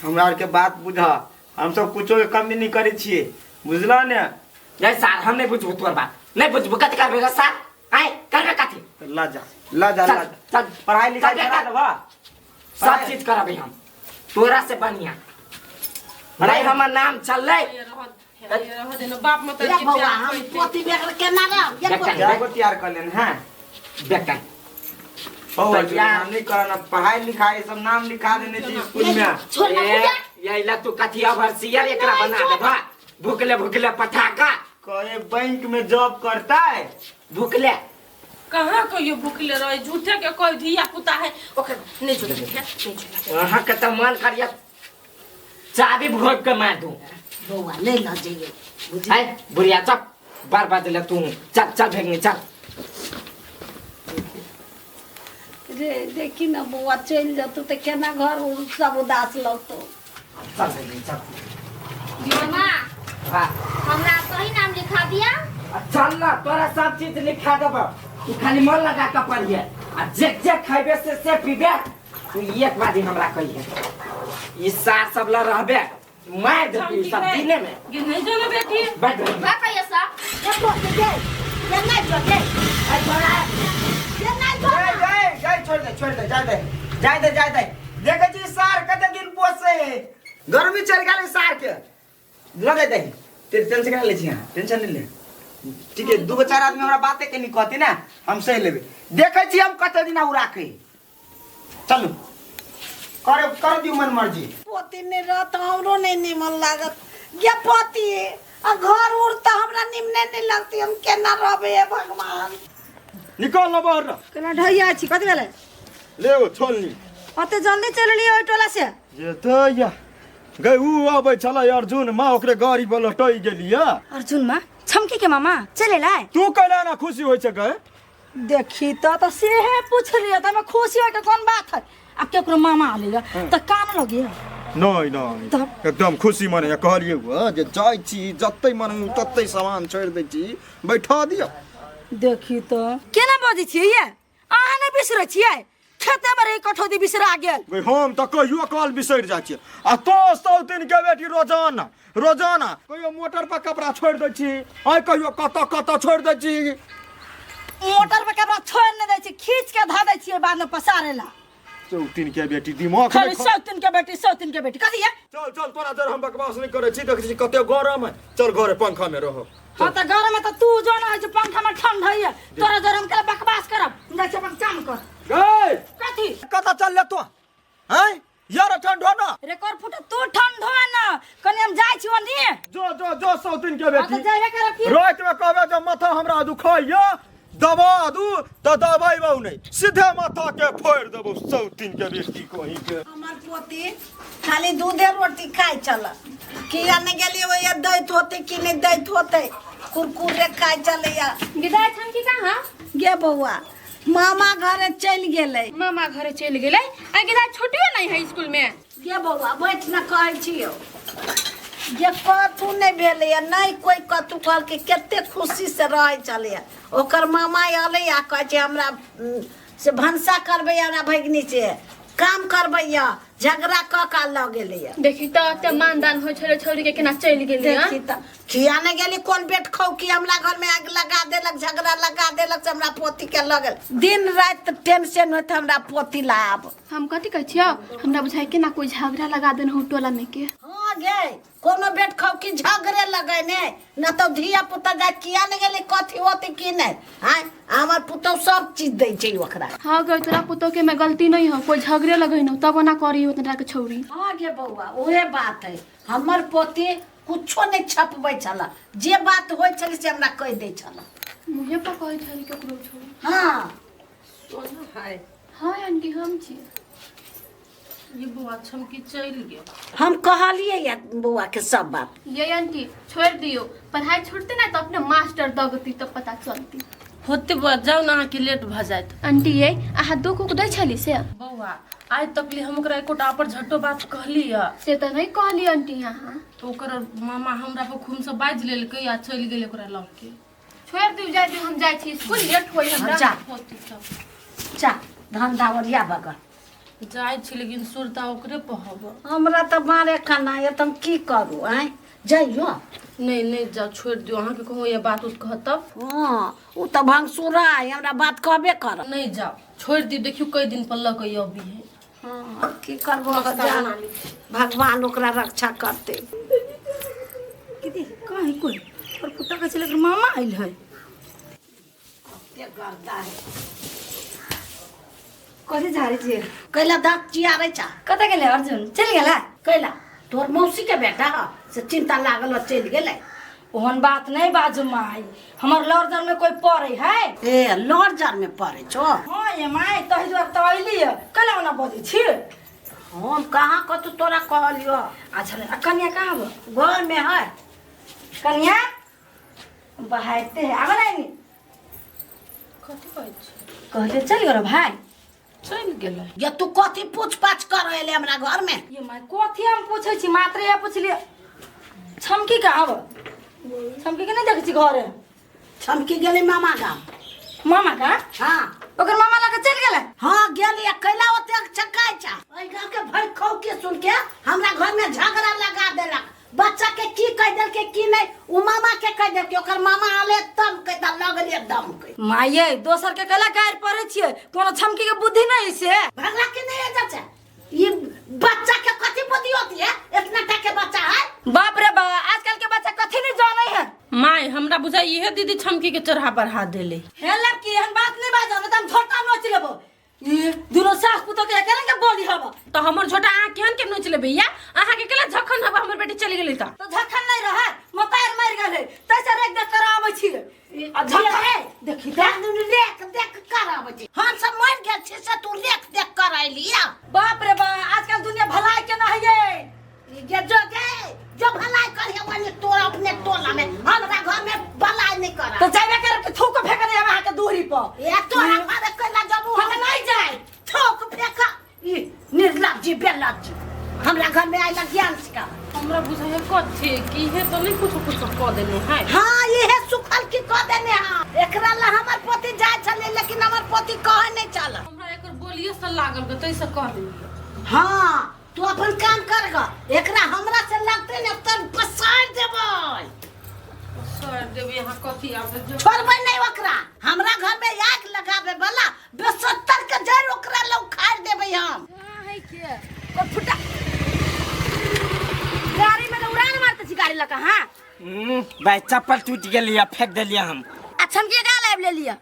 हमरा आर के बात बुझ, हम सब कुछो के कमी नहीं करै छियै, बुझल ने? नहीं सार, हम नहीं बुझबू तोर बात, नहीं बुझबू। कथी करबे रे सार? आय करबे कथी? ल जा ल जा चल, ल जा। चल। पढ़ाई लिखाई चल, करा चल। देबह? सब चीज करबे हम तोरा से बढ़िया। नहीं हमर नाम चललै। ये रह दे ना बाप मत हे के बौआ, प्यार हम करते। पोती बेगर केना रहब? ये देखता पोती। जाय को तैयार कर लेन। हैं बेटा हो अर्जुन, तैयार। नाम नहीं करना, पढ़ाई लिखाई सब नाम लिखा देने छी स्कूल में। छोड़ ना बुढ़िया। ये ला तू कथी अभरसियर एकरा बना देबा। भूखले भूखले पटाखा कहे बैंक में जॉब करता है। भूखले कहाँ कहियो भूखले रहे? झूठे के कोई धिया पुता है ओकर नहीं झूठे के नहीं झूठे। अहाँ के तो मन करिया चाबी भोग के मार दूं। बौआ ले ल जइए बुझली। है बुढ़िया चप बार बार दिले तू। चल चल भेगनी चल। रे देखी ना बौआ चलि जेतौ तऽ केना घर उर सब उदास लगतौ। चल भेगनी चल। मामा हाँ हमरा सही नाम लिखा दिया। चल ना तोरा सब चीज लिखा देब, तू खाली मन लगा के पढ़िए आ जे जे खैबे से पीबे। तू एक बार हमरा कहिए ई सार सब ला रहबे मार देबी सब दिने में। गे नहीं जाना बेटी। बैठ बा कहिए सा। ये पोती गे, ये नहीं जो गे, ये नहीं जो। जाय जाय जाय, छोड़ दे छोड़ दे, जाय दे जाय दे जाय दे। देखै छी सार कते दिन पोसे, गर्मी चढ़ि गेलै सार के। ल जाय दे, टेंशन केना लै छी अहाँ? टेंशन नहीं ले, ठीक है। दूगो चार आदमी हमरा बाते के नहीं कहती ना, हम सही लेबै। देखै छी हम कते दिन उ राखै। चलू करे कर दियौ मन मर्जी। पोती नहीं रहत हमरो नहीं निमन लागत। गे पोती आ घर उर तऽ हमरा निमने नहीं लगती, हम केना रहबै हे भगवान? निकल न बाहर। केना ढैया छी? कथी भेलै? ले ओ छोलनी। ओते जल्दी चलि एलियै ओहि टोला से? जे तऽ या गई ऊ आबै छलै अर्जुन माँ, ओकरे गाड़ी पर लटकि गेलियै। अर्जुन माँ छमकी के मामा चलि एलै? तू कैला ना खुशी होइ छै गए? देखी तऽ सेहे पुछलियै तऽ हमे खुशी होय के कोन बात है? आब केकरो मामा आले तऽ कान लगिए। नहीं नहीं तब? एकदम खुशी मने कहलियै हुआ जे जाइ छी जते मन तते सामान छोड़ि दै छी, बैठा दिअ। देखी तऽ केना बजै छियै ये? अहाँ नहि बिसरै छियै? खेते में रही कठौती बिसरा गेल। गई हम तऽ कहियो काल बिसरि जाइ छियै आ तो सौतिन के बेटी रोजाना रोजाना कहियो मोटर पर कपड़ा छोड़ि दै छी, आइ कहियो कतऽ कतऽ छोड़ि दै छी। मोटर पर कपड़ा छोड़ि नहि दै छी, खींच के धऽ दै छियै बाद में पसारे ला। सौतिन के बेटी दिमाग खाली नहि सौतिन के बेटी, सौतिन के बेटी कथी है? चल चल तोरा जर हम बकवास नहीं करै छी, देखै छी कते गरम है, चल घरे पंखा में रहो। हाँ तऽ गरम है तऽ तू जो ना है पंखा में ठंड है, तोरा जर हम केला बकवास करब? जाइ छी अपन काम कर। गई कथी कतऽ चल ले तू? हैं यार ठंड हो ना रेकॉर्ड फुट तू ठंड हो ना, कनी हम जाइ छी ओनी। जो जो जो सौतिन के हाँ बेटी तऽ जेबे करब की? राति में कहबे जब माथा हमरा दुखाइया दबा दू तऽ दबेबौ नहि, सीधे माथा के फोड़ि देबौ सौतिन के बेटी कहीं के। हमर पोती खाली दूधे रोटी खाइ छल, किया नहि गेलियै ओहिया दैत होतै कि नहि दैत होतै, कुरकुरे खाइ छलैया। विदाई छन की कहाँ? गे बौआ मामा घरे चलि गेलै। मामा घरे चलि गेलै? आ गिदा छुट्टियो नहीं है स्कूल में? गे बौआ बैठ न कहै छियौ। जे कथू नहि भेलैए, नहि कोइ कथू कहलकै, कते खुशीसँ रहै छलैए। ओकर मामा एलै आ कहै छै हमरा से भनसा करबै, हमरा भगिनी से काम करबैया, झगड़ा कऽ कऽ लऽ गेलैया। देखी तऽ एते मानदान होइ छलै छौरी के, केना चलि गेलै। देखी तऽ किया नहि गेली, कोन बेट खौ कि हमरा घर में आग लगा देलक, झगड़ा लगा देलक से हमरा पोती के लऽ गेल। दिन राति टेंशन होइत हमरा पोती ला आब। हम कथी कहै छियौ, हमरा बुझाइ केना कोइ झगड़ा लगा देने हो टोला में के। हाँ गे, कोनो बेट खाओ कि झगड़े लगेने न तो धिया पुता जाय किया नहीं गेली, कथी होती की नहीं। आय हमर पुतौ सब चीज दै छै ओकरा। हाँ गे, तोरा पुतौ के में गलती नहीं हो, कोई झगड़े लगेने तब ओना करी हो तोरा के छौरी। हाँ गे बौआ, उहे बात है, हमर पोती कुछो नहीं छपबै छल, जे बात होइ छलै से हमरा कहि दै छल। मुँहे पर कहै छली केकरो छौरी। हाँ सोना है। हाँ आंटी हम छी। ये बौआ छमकी चलि गेल। हम कहलियै या बौआ के सब बात। ये आंटी छोड़ दियो, पढ़ाई छूटते ना तो अपने मास्टर दगती तब पता चलती। होते बौआ, जाउ ने, अहाँके लेट भऽ जायत। आंटी ये अहाँ दुख उख दै छली से? बौआ आइ तकली हम ओकरा एकोटा अपर झट्टो बात कहली है? से तऽ नहीं कहली आंटी अहाँ। तऽ ओकर मामा हमरा पर खूनसँ बाजि लेलकै आ चलि गेलै ओकरा लऽ के। छोड़ दियो, जाय दियो, हम जाइ छी स्कूल, लेट होई हमरा। जा। होती सब चा धंधा ओरिया बगल जाइ छी, लेकिन सुरता ओकरे पहब। हमरा तऽ मारे खाना ये, तऽ हम की करू? आँय जइयो। नहीं नहीं जाउ, छोड़ दियो, अहाँके कहूँ ये बात उत कहत तब। हाँ ओ तऽ भंगसुरा है, हमरा बात कहबे कर। नहीं जाउ, छोड़ दियो, देखियो कई दिन पर लऽ के अबी है। हाँ की करबो, जा, भगवान ओकरा रक्षा करते। दीदी कहीं कोई और कुत्ता के चले मामा आइल है। कते गर्दा है। कथी झाड़ै छियै? कैला दाँत चियारै छा? कतऽ गेलै अर्जुन? चलि गेलै? कैला तोहर मौसी के बेटा ह से चिंता लागल ह, चलि गेलै। ओहन बात नहीं बाजू माई, हमर लड़जर में कोई पड़े है। ए लड़ में पड़े छो? हाँ ये माई, तही दुआरे तऽ अइली है, कैला ओना बजै छी? हम कहाँ कतौ तोरा कहलियो। अच्छा आ कन्या कहाँ बा? घर में है। कन्या बहाते है, आबे नहीं। कथी कहै छी? कहले चल गेलो भाई। चलि गेलै। ये तू कथी पूछ पाछ कर एले हमरा घर में? ये माई कथी हम पूछै छी, मात्र ये पुछलिए। छमकी कहाँ बा? छमकी के नहीं देखै छी घरे? छमकी गेलै मामा गाम। मामा का? हाँ। ओकर मामा लगे चलि गेलै? हाँ गेली। कैला ओते चकाइ छा? एहि गाँव के भरि खौ के सुन के हमरा घर में झगड़ा लगा देलक। बच्चा के की कह देलकै की नहीं, उ मामा के कह देलकै, ओकर मामा आले तब कहता लगलिए दम के। माये दोसर के कैला गारि पड़ै छियै, कोनो छमकी के बुद्धि नहीं से। भगला के नहीं है चाचा, ये बच्चा के कथी बुद्धि होती है, इतना टा के बच्चा है। बाप रे बा, आजकल के बच्चा कथी नहीं जानै है। माय हमरा बुझाइ इहे दीदी छमकी के चढ़ा बढ़ा देले। हे लड़की एहन बात नहीं बाजो, नहीं त हम झोटा नोच लेबो। ई दुनो सास पुतो के अकेले के बोली हब। तऽ हमर झोटा अहाँ केहन के नोच लेबै? या अहाँके केला झखन हब हमर बेटी चलि गेलै तऽ? तो झखन नहीं रहे, मोतार मर गेलै, तैसे रेख देख कर आबै छी। आ झखन देखी त रेख देख कर आबै छी, हम सब मर गेल छी से तू रेख देख कर अइली। बाप रे बा, आजकल दुनिया भलाई के ना है। ये जो गे जो भलाई करिए वही तोरा अपने टोला में, हमरा घर में भलाई नहीं करा। तो जाबे कर के थूक फेंक दे अहाँ के दूरी पर। ये तोरा घर कैला जबू हम नहीं जाए। थूक फेंक ई निर्लज्जी बेलज्जी हमरा घर में आइला ज्ञान सिखा। हमरा बुझाइ है कथी कि इहे तऽ नहि कुछो कुछो कऽ देने है। हाँ इहे सुखल की कऽ देने हाँ, एकरा ला हमर पोती जाय छलै, लेकिन हमर पोती कहे नहीं चल। हमरा एकर बोलिए से लागल गे तै से कह देलियै। हाँ तू अपन काम कर ग, एकरा हमरा से लगते ने तन पसार देबै। सर देबै अहाँ कथी आब छोड़बै नहीं ओकरा, हमरा घर में आग लगाबे वाला बेसत्तर के जड़ ओकरा लग उखाड़ देबै हम। है के और फुटा गाड़ी में उड़ान मारते छी गाड़ी लका। हां भाई चप्पल टूट गेली है, फेंक देलियै हम। अच्छा हम के गाल आबि लेलियै?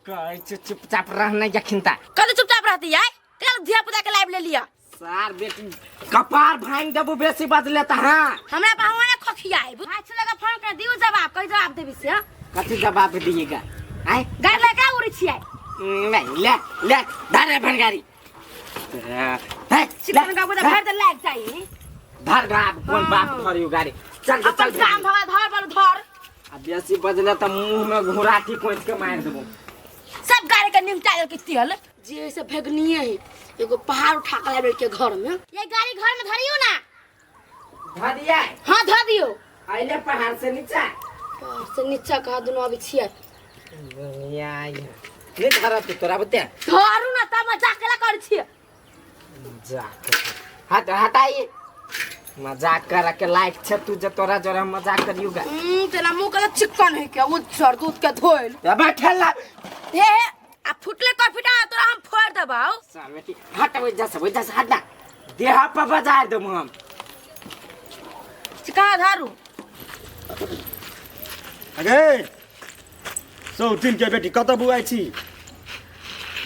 कहै छै चुपचाप रहने जखिनता। कल चुपचाप रहती है, कल धिया पुता के लाइव ले लिया। सार बेटी कपार भांग देबू बेसी बदले त। हाँ हमरा बाहुआ ने खखियाई भाई छले का फोन कर दियो जवाब, कई जवाब देबी से? कथी जवाब दिएगा? आय गाड़ी लगा उड़ी छियै? नहीं ले ले धर रे गाड़ी। चिकन का बोला भर दे लाग जाई। धर बाप कोन बाप धरियो गाड़ी, चल चल अपन काम भगा धर बल धर। आ बेसी बजले त मुंह में घुराटी कोच के मार देबो। सब गाड़ी के निमटा के तेल जे से भेगनिए है, एगो पहाड़ उठा के लाबे के घर में। ये गाड़ी घर में धरियो ना। धऽ दिया। हां, धऽ दियो। अइले पहाड़ से नीचा। पहाड़ से नीचा कहा दुनू अबै छियै। दुनिया नहीं धरा तू तोरा बते। धरू ना त मजाक केला करै छियै? मजाक हट हटाई, मजाक कर के लायक छे तू जे तोरा जोरा मजाक करियुगा। तेना मुंह कला चिकन है के उज्जर दूध के धोइल। अब ठेला। हे हे, आ फुटले कॉफी टा तोरा हम फोड़ देबाउ। सामे हट ओइ जा से, ओइ जा से हट ना, देह पर बजार देबो हम। चिका धारू। अरे सौतीन के बेटी कत बुआइ छी?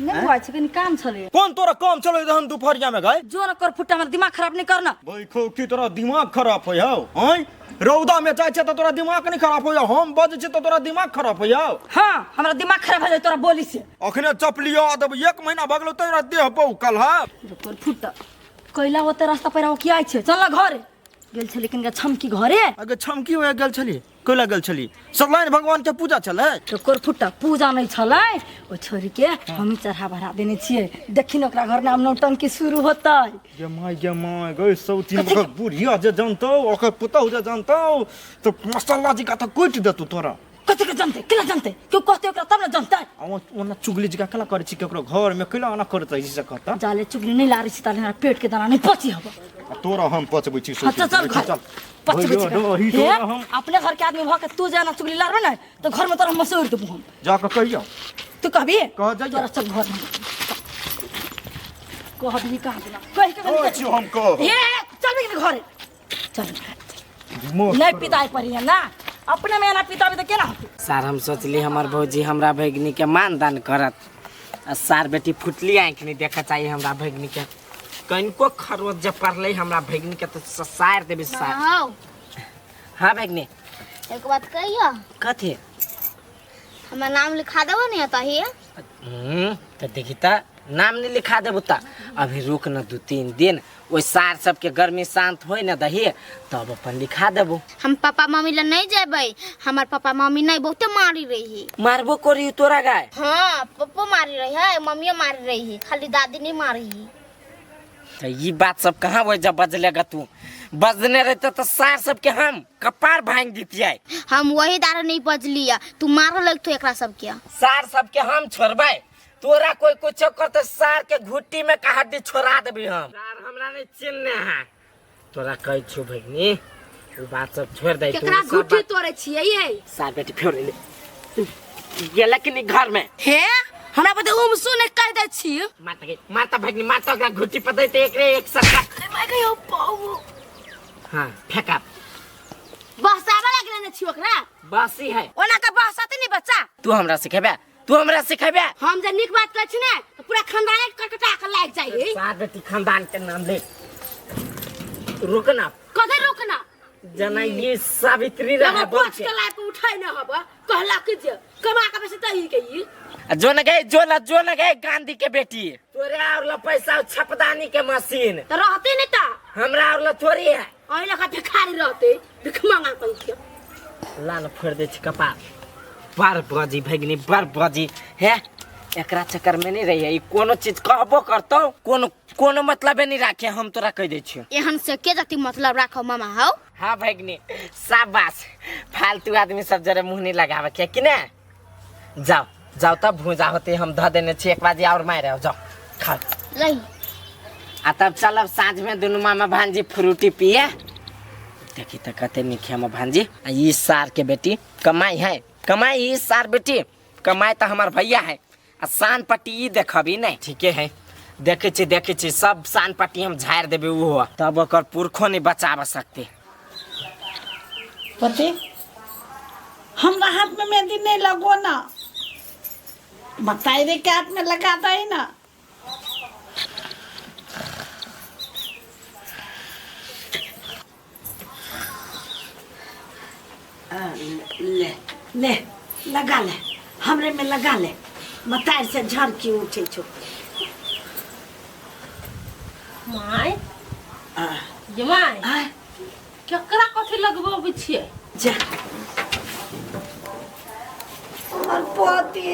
नहीं बुआइ छी, कनी काम छलै। कोन तोरा काम छलै तहन दुपहरिया में गए? जो न कर फुट्टा, हमर दिमाग खराब नहीं करना। भाई खो की तोरा दिमाग खराब होय हौ? हैं, रौदा में जाइ छै त तोरा दिमाग नहीं खराब होय, हम बजै छी त तोरा दिमाग खराब होय हौ? हां, हमरा दिमाग खराब हो जाय तोरा बोली से। अखने चपलियो देब, 1 महीना भगलो तोरा देह बौकल ह। तोर फुट्टा कैला ओते रास्ता पर आओ की आइ छै, चल घरे। गेल छली कनिका छमकी घरे। अगे छमकी होय गेल छली? कैला गेल छली? सत्यनारायण भगवान के पूजा छलै। तो कोर फुट्टा पूजा नहीं छलै, ओ छोरी के हमी चढ़ा बढ़ा देने छियै। देखी न ओकरा घर नाम नौटंकी शुरू होतै। गे my गे my गई सौतीन ओकर बुढ़िया जे जानतौ, ओकर पुतहु जे जानतौ तो मसाला जी का त कुटि देतौ तोरा। कथी के जानतै, केना जानतै? केओ कहतै ओकरा तब न जानतै। आ ओना चुगली जी का केला करै छी केकरो घर में केला ओना करत रहै छी से कहता। जाले चुगली नहीं लारै छी ताले हमरा पेट के दाना नहीं पची हब। आ तोरा हम पचबै छी। अच्छा चल घर चल पचबै छी। भैया, हे, तोरा हम अपने घर के आदमी भ के तू जाना चुगली लारबे न तो घर में तोरा मसूर देबू हम। जा के कहियो। तू कहबी? कह जाइयो। तोरा चल घर में कहबी कहाँ देना कहि के कहै छी हम कह। हे चल के घरे चल। दिमाग नहीं पिताई पड़ी है ना, अपने में ना पिताबी तो केना होतै? सार हम सोचली हमर भौजी हमरा भगिनी के मान दान करत, आ सार बेटी फुटली आँखि नहीं देखा चाहिए हमरा भगिनी के। कनिको खरोच जे पड़लै हमरा भगिनी के तो ससार देबे सार। हाँ। हाँ भगिनी। एक बात कहियो। कथी? हमर नाम लिखा देबो ने तही। तो देखी त नाम नहीं लिखा देबो त अभी रुक न 2-3 दिन, ओइ सार सबके गर्मी शांत होय न दही तब अपन लिखा देबो। हम पापा मम्मी ल नहीं जेबै, हमर पापा मम्मी नहीं बहुते मारी रही। मारबो करी तोरा गाय? हाँ, पप्पो मारी रही है, मम्मियो मारी रही है, खाली दादी नहीं मारी है। तो ये बात सब कहाँ हो जब बजलेगा तू? बजने रहते तो सार सबके हम कपार भांग दितियै। हम वही दारा नहीं बजलिया, तू मार लगतो एकरा सबके। सार सबके हम छोड़बै, तोरा कोई कुछ करते सार के घुट्टी में का हड्डी छोड़ा देबी हम। सार हमरा नहीं चिन्हने है। तोरा कहै छियौ भगिनी, उ बात सब छोड़ दे। केकरा घुट्टी तोड़ै छियै ये? सार बेटी फेर ले गेला कि नहीं घर में? हे हमरा बते उमसु ने कह दे छी। माता के माता भगिनी माता ओकरा घुट्टी पर दैते एकरे एक सट्टा। अरे my गयो पाऊ। हां फेंका। बहसाबे लागले ने छी ओकरा। बसी है। ओना के बहसाते नहीं बच्चा। तू हमरा सिखेबे, तू हमरा सिखेबे। हम जे नीक बात कहै छी ने त पूरा खानदान के कटकटा के लाग जाइ। सार बेटी खानदान के नाम ले। रुकना। कथि रुकना? जना ये सावित्री रहे बोल के लाग के उठाइ न हब कहला कि जे कमा के पैसा तही के ई। जो न गए जो न जो न गए गांधी के बेटी, तोरे और ला पैसा छपदानी के मशीन त रहते नहीं त हमरा और ला थोड़ी है। ओइ लखा भिखारी रहते, भिख मांगा कहि के ला न फोड़ दे छी कपार। बड़ बजी भगिनी बड़ बजी है, एकरा चक्कर में नहीं रही है। कोनो चीज कहबो करतो कोनो कोनो मतलब नहीं राखे, हम तोरा कह दे छियो। एहन से के जति मतलब राखो मामा हौ। हां भगिनी शाबाश, फालतू आदमी सब जरे मुंह नहीं लगावे के कि ने। जाओ जाओ तब भूजा होते हम ध देने छी, एक बाजी और मारे जाओ खाओ लही। आ तब चलब साँझ में दुनू मामा भांजी फ्रूटी पिए। देखी त कते नीक है हमर भांजी। आ ई सार के बेटी कमाई है, कमाई ई सार बेटी कमाई त हमर भैया है। आ सान पट्टी ई देखबी नहीं ठीके है, देखे छी देखे छी सब सान पट्टी हम झाड़ देबे उहो, तब ओकर पुरखो नहीं बचाव सकते। पति हमरा हाथ में मेहंदी नहीं लगो ना, बताई रे के हाथ में लगा दे ना। ले ले लगा ले, हमरे में लगा ले, बताई से झड़की उठे छो। My ये my केकरा कथि लगबो छियै? जा हमर पोती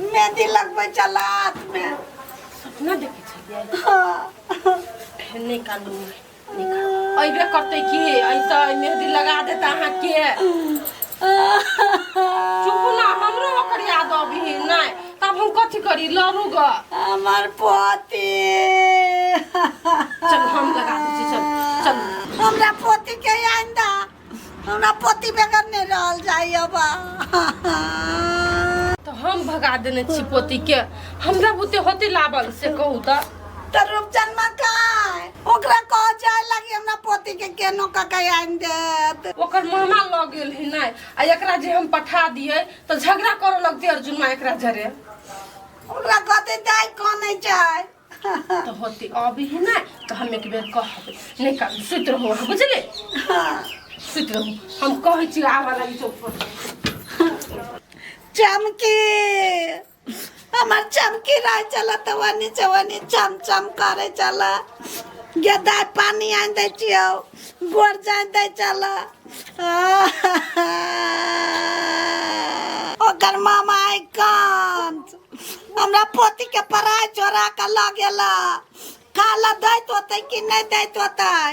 मेहंदी लगबै छल हाथ में। सपना देखै छलियै? हाँ। नहीं कानू। अइबे करतै की अइतै मेहदी लगा देता अहाँके। चुप ना, हमरो ओकर याद अबही नहि तब हम कथी करी लड़ू ग। हमर पोती चल हम लगा दै छी, चल चल। हमरा पोती के आइंदा, हमरा पोती बगैर नहीं रहल जाइए बा। तो हम भगा देने छी पोती के, हमरा बुते होते लाबल से कहू त। त रूपचन मा काय ओकरा कह जाय लागी हमरा पोती के केनो का आइन देत। ओकर मामा लग गेल है नहीं आ एकरा जे हम पठा दिए तो झगड़ा करे लगते अर्जुन माँ एकरा जरे। ओकरा कहते दाई कने जाय तो होते अभी है ना तो हम एक बेर कहबे नहीं कर सुत रहो अहाँ, बुझले? हाँ। सुत रहो, हम कहै छी आवा लागी चौक पर। चमकी हमर चमकी रह चला तवनी चवनी चम चम करे चला, गेदा पानी आन दै छियौ, गोर जान दै चला। ओकर मामा आई कांत हमरा पोती के पराय चोरा के ल गेला, खाला दैत होतै कि नहीं दैत होतै।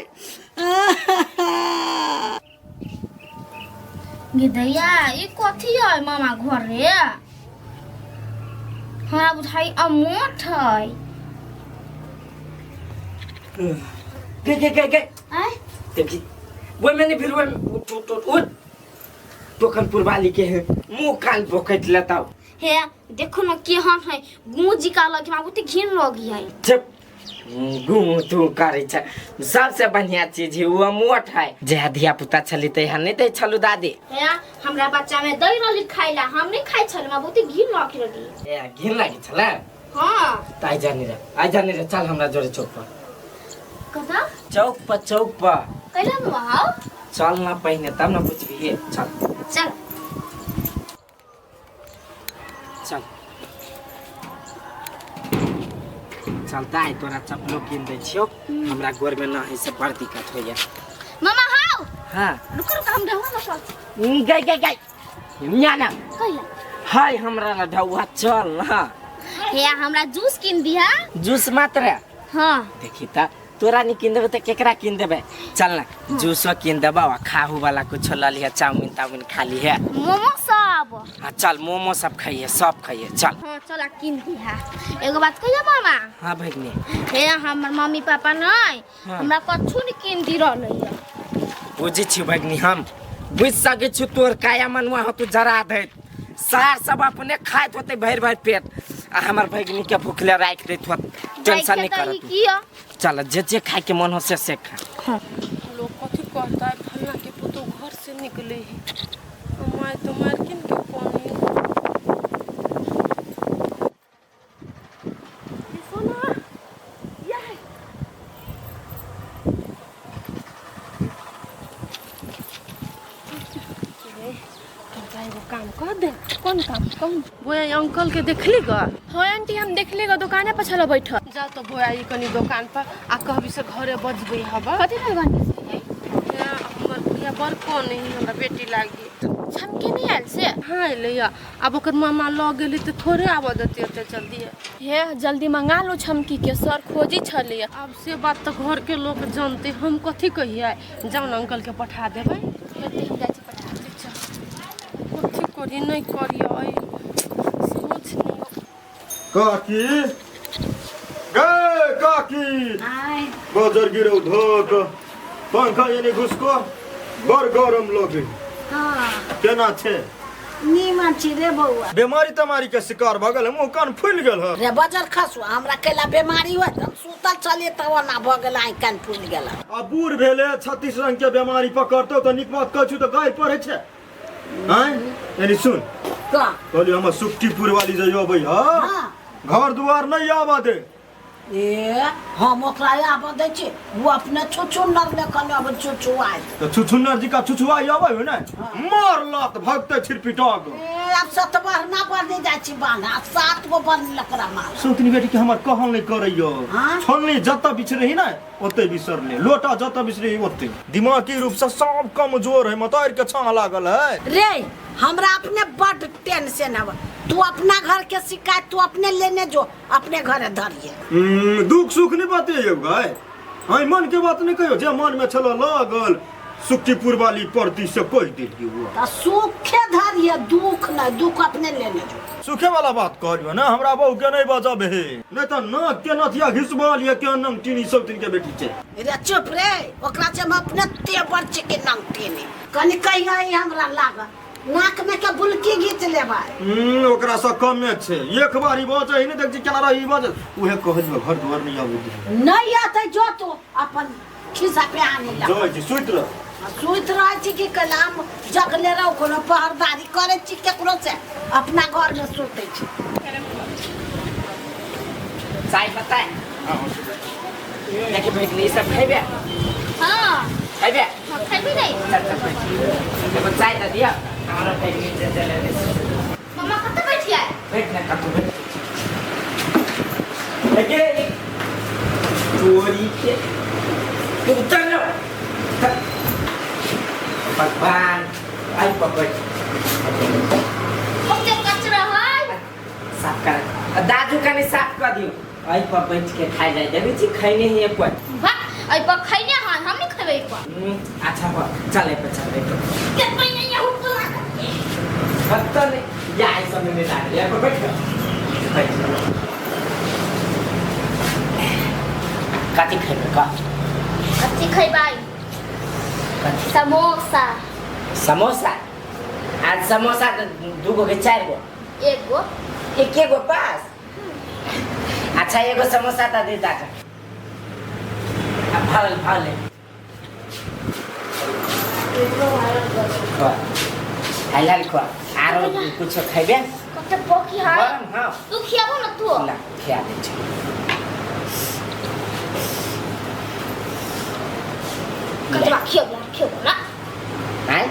गिदैया ई कथी है मामा घर रे? हमरा बुझाइ अमोट है। गे गे गे गे आय देखी वो मैंने फिर वो उठ उठ उठ उठ टोकनपुर वाली के है मुंह कान पोकट लेता। हे देखो न केहन है गूंजी का लगी हमरा बहुते घिन लगी है। जब घूम तू करे छ सबसे बढ़िया चीज है वो मोट है। जे धिया पुता छली ते यहाँ नहीं दे छलू दादी। हे हमरा बच्चा में दही रहली खाइला, हम नहीं खाइ छल, हमरा बहुते घिन लगी रहली। ए घिन लगी छला? हां। त आई जानी रे, आई जानी रे, चल हमरा जोरे चौक पर। कता? चौक पर, चौक पर। कैला मामा? चल ना पहिने तब ना बुझबिहे, चल चल चल चलता है। तोरा चप्पलो किन दै छियौ, हमरा गोर में न है से बड़ दिक्कत होइया। मामा हाउ। हां रुक रुक हम ढौआ न चल। गई गई गई न्या ना कैला हाय हमरा न ढौआ चल ना। हे हमरा जूस किन दिहा। जूस मात्र? हां। देखी त तोरा नहीं किन देबे त केकरा किन देबे? चल ना जूसो किन देबा आ खाहू वाला कुछ ल लिहे, चाउमीन ताउमीन खा लिहे, मोमो सब। हां चल मोमो सब खाइए, सब खाइए चल। हां चल आ किन दिहा। एगो बात कहियो मामा? हां भगनी। हे हमर मम्मी पापा नहीं हाँ। हमरा कछु नहीं किन दी रहलै है। बुझै छी भगनी, हम बुझ सकै छी तोर काया मनुआ हो तू जरा दैत सार सब अपने खाइत होते भरि भरि पेट आ हमर भगनी के भूखले राखि दैत होत। टेंशन नहीं करत। चल जे जे खाए के मन हो से खा। लोग कथी कहता है फलना के पुतो घर से निकले है my तो मारकिन के कमी। सोना या एगो काम कर दे। कौन काम? कौन? बोया अंकल के देखली ग? हाँ आंटी हम देखली ग, दुकाने पर छल बैठल। जा तो बोया ई कनी दुकान पर आ कहबी से घरे बजबे हब। कथी भेल गन? हमर बुढ़िया बड़ कन है, हमरा बेटी लागी। छमके नहीं आयल से? हाँ अइलै या, आब ओकर मामा ल गेली त थोड़े आबऽ देती ओते जल्दी। हे जल्दी मंगा लो छमकी के, सर खोजी छलिए। आब से बात त घर के लोग जानते, हम कथी कहिए? जाउ न अंकल के पठा देबै। हेते हम जाइ छी पठा। कथी करी नहीं करियै सोच नहीं। काकी गे काकी आय बजर गिरौ धोक पंखा एने घुसको बड़ गरम लगे। हां केना छे? नीमन छी रे बौआ। बीमारी तमारी के शिकार भ गेल, मुंह कान फूलि गेल ह। रे बजर खसु हमरा कैला बीमारी होत, हम सुतल छलिए तब ना भ गेल, आइ कान फूलि गेल। आ बूढ़ भेले 36 रंग के बीमारी पकड़तौ त नीक बात कहै छु त गाय पढ़ै छे। आय यानी सुन का कहली हमर सुखटीपुर वाली जे अबै ह घर दुआर नहीं आबऽ दे। ए हम ओकरा आबऽ दै छी, ओ अपने छुछुन्नर ले कने अबै छुछु आइ। त छुछुन्नर जी का छुछुआइ अबै हो ने, मार लत भगते छिरपिटक। ए आब सतबर ना बनि जाइ छी बान्ह, आब 7 गो बन लकड़ा मार। सौतनी बेटी के हमर कहल नहीं करैयो, हाँ? छोलनी जतऽ बिछरही ने ओतै बिसरले, लोटा जतऽ बिसरही ओतै। दिमागी रूप से सब कमजोर है, मतैर के छाह लागल है। रे हमरा अपने बड टेंशन हवे, तू अपना घर के शिकायत तू अपने लेने जो, अपने घरे धरिए। दुख सुख नहीं बतियो गए। हई मन के बात नहीं कहियो जे मन में छलो लागल सुखीपुर वाली परती से कहि देलियो। त सुखे धरिए दुख नहीं, दुख अपने लेने जो। सुखे वाला बात कहलियो ना, हमरा बहू के नहीं बजब हे, नहीं त नाक के नथिया घिसबा लिया के नंग टीनी सब दिन के बेटी छै। रे चुप रे, ओकरा से हम अपने तेवर छै के नंग टीनी कनि कहिया हमरा लाग नाक में के बुलकी घीच लेबै। ओकरा से कमे छै, एक बारी बजै ही नहीं देख छी केना रही बजल, उहे कहलियो घर दुआर नहीं आबू दे। नहीं आते जो तो अपन खिस्सा पे आने लग। जाइ छी सुति रह। सुति रहै छी कि कलाम जगले रहो, कोनो पहरदारी करै छी केकरो से, अपना घर में सुतै छी। चाय बताए देखिए भैगनी सब खेबे? हां खेबे? हां खेबे नहीं। चल चल एगो चाय दे दिया हमरा भैगनी जे चले ले। मामा कत बैठिया? बैठ ना कत बैठ लगे चोरी के तू चल भगवान आई पकड़ ओते कचरा है साफ कर दाजू कने साफ कर दियो। आई पर बैठ के खाइ जाय देबै छी खैने ही एक बार। वाह आई पर खैने हां हम नहीं खेबै पर। अच्छा हो चले पर चले पर के पहिने यहू पुला पत्ता नहीं या आई समय में लाग या पर बैठ बैठ कथि खैबै का? कथि खैबै? समोसा। समोसा? आज समोसा दूगो के चार गो? एक गो। एक गो पास? अच्छा एगो समोसा ता दे दादा। अब भाल भाल ले हाल खुआ आरो कुछ खैबे? कते बकी है हां तू खियाबो न तू ना खिया दे छी। कतबा खियाबो खियाबो ना हाय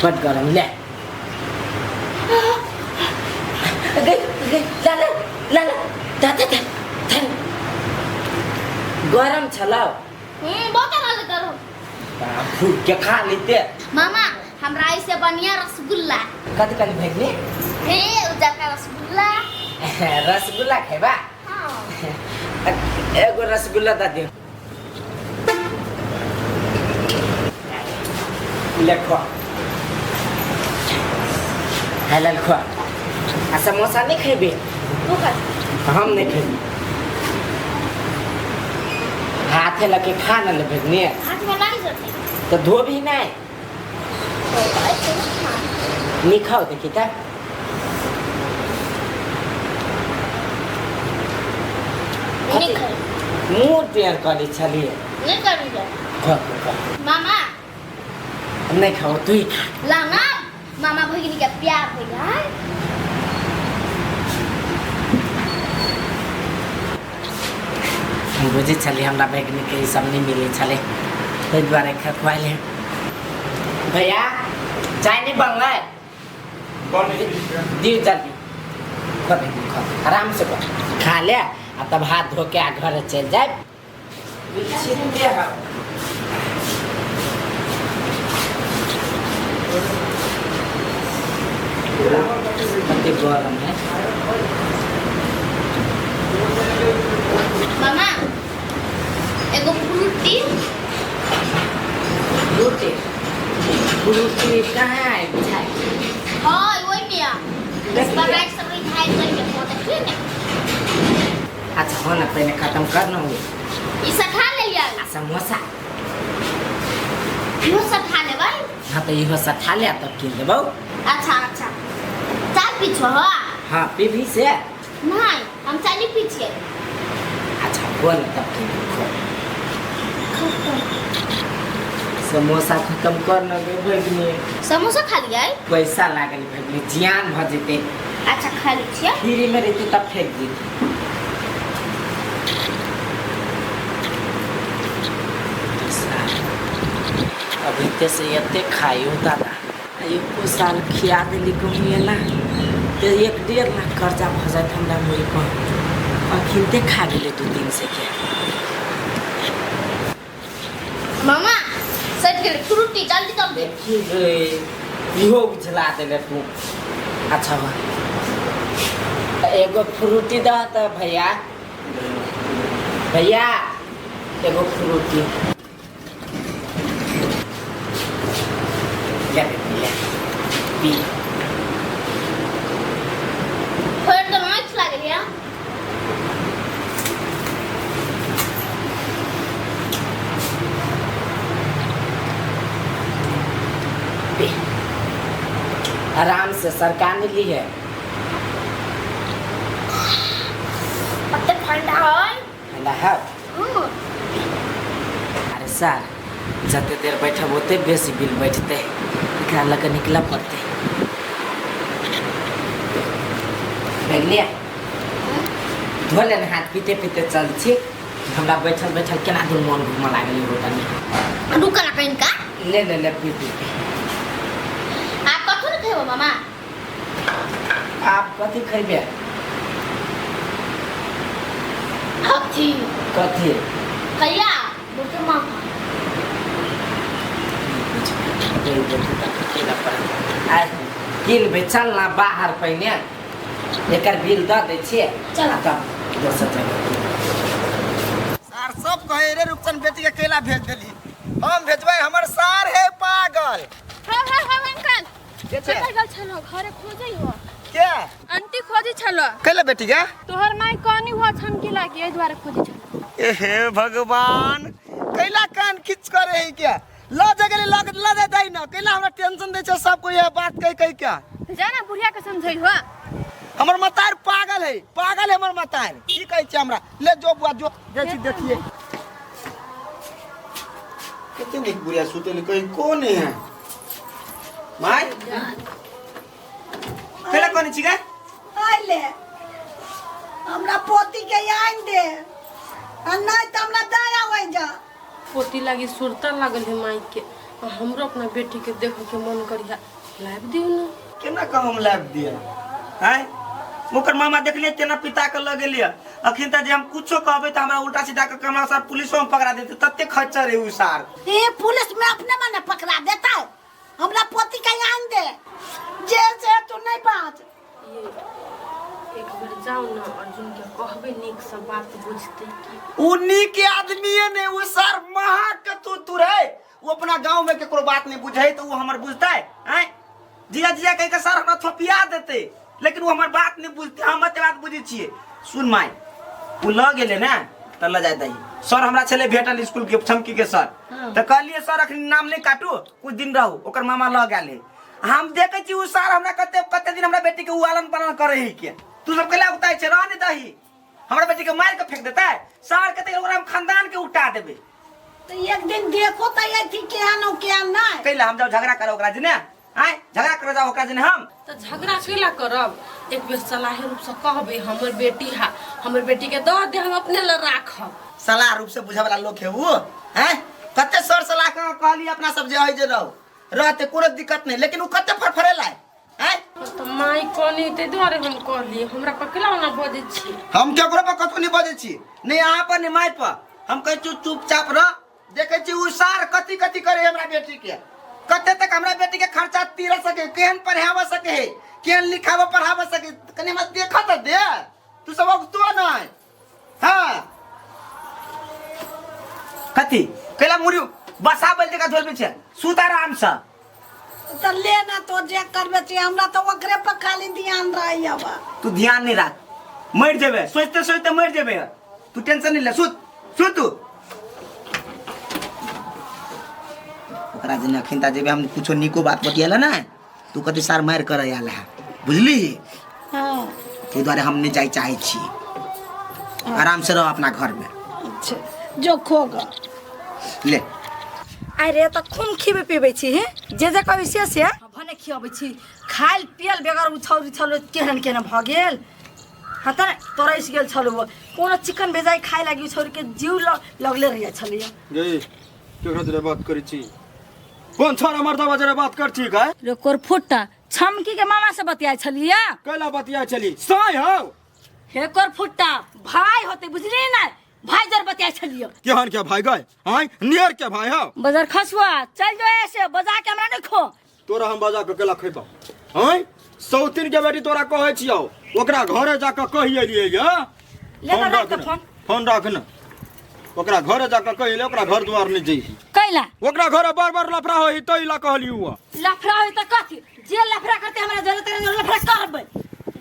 बड गरम ले गई गई ला ला ला ला दा दा दा गरम छलाओ। बहुत हाल गरम बापू के खा लेते। मामा हमरा ऐसे बढ़िया रसगुल्ला। कथि कथि भेटले? हे उजर का रसगुल्ला। रसगुल्ला खेबा? हां एगो रसगुल्ला दा दे ले खो हलाल खो। आ समोसा नहीं खेबे? तू खा। हम नहीं खेबे, हाथे लगे खा न ले भेजनी। हाथ में नहीं जते तो धोबी नहीं नहीं खाओ देखी ता नहीं खाओ मुंह पेर करी छलिए नहीं करी जा खा खा मामा नहीं खाओ तू ही खा ला ना मामा भगिनी के प्यार हो यार। हम बुझे छलिए हमरा भगिनी के सब नहीं मिले छले ताहि दुआरे खुआले। भैया चाय नहीं बनलै? दियो जल्दी खा खा आराम से खा ले आ तब हाथ धो के आ घर चलि जाए। कते गरम है मामा एगो फ्रूटी। फ्रूटी फ्रूटी कहाँ है बुझाइ? हां ओइ में आ बनाई सब खाइ के बहुत ठीक है। अच्छा हो ना पहले खत्म कर ना हो ई सब खा ले यार। आ समोसा इहो सब खा लेबै? हां तो इहो सब खा ले तब किन देबौ। अच्छा अच्छा चाय पी छो? हां पीबी से? नहीं हम चाय नहीं पी छियै। अच्छा बोल तब किन खो। समोसा खत्म कर न गे भगनी। समोसा खा लियै? पैसा लागल भगनी जियान भ जेते। अच्छा खा लै छियै। फ्री में रहते तब फेंक देते। अभी ते से एते खाइयो दादा एको साल खिया देली कहूँ ना तो 1-1.5 लाख कर्जा भ जात हमरा मुड़ी पर। अखिनते खा गेलै 2 दिन से के। मामा सट गेलै फ्रूटी जल्दी जल्दी। देखी गे इहो उझला देले तू। अच्छा बा एगो फ्रूटी दह त भैया। भैया एगो फ्रूटी ले ले पी। फोड़ तो नहीं लागल या। पी आराम से, सरकार ने ली है। पत्ते ठंडा है। ठंडा है। अरे सर जते देर बैठब ओते बेसी बिल बैठते, एकरा लऽ कऽ निकलऽ पड़तै। भैगलिया धो ले हाथ, पीते पीते चल छी। हमरा बैठल बैठल केना दूर मन घूमऽ लागल होटल में। रुका ना कहीं का ले ले ले पी पी पी। आप कथू नहीं खेबो मामा? आप कथी खैबे? अथी कथी कैला बोलते मामा किनबै चल ना बाहर, पहिने एकर बिल दऽ दै छियै। चल। तब दोसर जगह। सार सब कहे रे रुपचन बेटी के केला भेज देली, हम भेजबै हमर सार है पागल। हाँ हाँ हाँ अंकल के छै? कतऽ गेल छलो? घरे खोजै हो। के? आंटी खोजै छलो। कैला बेटी के? तोहर माय कहनी हुआ छमकी लागी, एहि दुआरे खोजै छलो। ए हे भगवान, कैला कान खींच करे है क्या? ल जगले लग ल दे दई ना, कैला हमरा टेंशन दै छै सब कोई ये बात कह कह क्या? जा ना बुढ़िया के समझै हुआ। हमर मतार पागल है, पागल है हमर मतार। की कहै छै हमरा? ले जो बुआ जो जाइ छी देखिए। कते नीक बुढ़िया सुतल कहीं कोन है? माय कैला कोन छी गे? आइले हमरा पोती के आनि दे, आ नहीं तो हमरा दया हो जा। पोती लागी सुरता लागल है माई के, आ हमरो अपना बेटी के देखे के मन करिया, लाइब दियो ना। केना कह हम लाइब दिया? आँय ओकर मामा देखलिए केना पिता के लऽ गेलियै। अखन तऽ जे हम कुछो कहबै तऽ हमरा उल्टा सीधा के हमरा सार पुलिसो में पकड़ा देतै, तते खच्चर है उ सार। ए पुलिस में अपने मने पकड़ा देता है। हमरा पोती के आनि दे, जे से तू नहीं बाज। ये एक बेर जाओ ना अर्जुन के कहबै नीक से बात बुझतै की। उ नीक आदमी है ने, उ सार महा के तू तुर है। उ अपना गांव में केकरो बात नहीं बुझे तो उ हमर बुझतै? आँय जीजा जीजा कह के सार हमरा थोपिया देतै, लेकिन उ हमर बात नहीं बुझतै। हम एते बात बुझै छियै। सुन माय, उ लऽ गेलै ने तऽ लऽ जाय दही। सर हमरा छलै भेटल स्कूल के छमकी के सर, तऽ कहलियै सर अखन नाम नहि काटू, कुछ दिन रहू, ओकर मामा लऽ गेल है। हम देखै छी उ सार हमरा कते कते दिन हमरा बेटी के उ आलन पालन करै है के। तू सब कैला उताय छै? रह नहि दही, हमरा बेटी के मारि के फेंक देतै सार कते, ओकरा हम खानदान के उठा देबै। तो एक दिन देखो तो अथी केहन हो केहन नहीं। कैला हम जाउ झगड़ा करे ओकरा जने? आँय झगड़ा करे जाउ ओकरा जने हम? तऽ झगड़ा केला करब? एक बेर सलाहे रूप से कहबै, हमर बेटी है, हमर बेटी के दऽ दे, हम अपने लए राखब। सलाह रूप से बुझे वाला लोग है वो हैं? कते सर सलाह के कहली अपना सब जे है जे रहो रहते कोनो दिक्कत नहीं, लेकिन वो कते फरफरेला है हैं? तऽ माय कहनी ताहि दुआरे हम कहलियै, हमरा पर केला ओना बजै छी? हम केकरो पर कतौ नहीं बजै छी, नहीं अहाँ पर नहीं माय पर। हम कहै छी चुपचाप रह। देखै छी उ सार कथी कथी करे हमरा बेटी के, कते तक हमरा बेटी के खर्चा तीर सके, केहन पढ़ाव सके है, केहन लिखाव पढ़ाव सके, कनी हमरा देख तऽ दे। तू सब अगतो नहीं। हाँ कथी कैला मुड़ी बसा बोल जगह झोल छै, सुत आराम से। तो ले ना तो जे करबे छी, हमरा तो ओकरे पर खाली ध्यान रही अब। तू ध्यान नहीं राख, मर जेबे, सोचते सोचते मर जेबे। तू टेंशन नहीं ले, सुत सुत तू। ओकरा जेना अखन ता जेबे हम कुछो नीको बात बतियाला ना, तू कथी सार मार कर आयल है, बुझली? हाँ। ताहि दुआरे हम नहीं जाय चाहे छी। आराम से रहो अपना घर में। अच्छा जो खोगा ले। अरे तऽ खून खिबे पीबै छी हे, जे जे कहबै से से भने खियाबै छी। खायल पियल बेगर उ छौरी छल केहन केहन भऽ गेल। हाँ तऽ तरसि गेल छल ओ, कोनो चिकन भेजाइ खाइ लागि छौरी के जीव लगले रहिए छलैया। गई केकरा जरे बात करै छी? कोन छोरा मर्दवा जरे बात कर छी गाय? रे कोरफुट्टा, छमकी के मामा से बतियाइ छलिया। कैला बतियाइ छली? साय हौ। हे कोरफुट्टा, भाई होते बुझली ना, भाई जर बतियाइ छलियो। केहन के भाई गए? आय नियर के भाई हौ। बजर खसुआ चल जो ऐसे बजा के हमरा नहीं खो। तोरा हम बजा के केला खैबौ? आय सौतिन के बेटी तोरा कहै छियौ, ओकरा घरे जाके कहि एलियै या। ले फोन राख राख फोन। फोन राख न। ओकरा घरे जाके कहिले ओकरा घर दुआर नहीं जइही। कैला? ओकरा घर बार बार लफड़ा होई तई ला कहली हुआ। लफड़ा होई त कथी? जे लफड़ा करते हमरा जरूरत है लफड़ा करबै।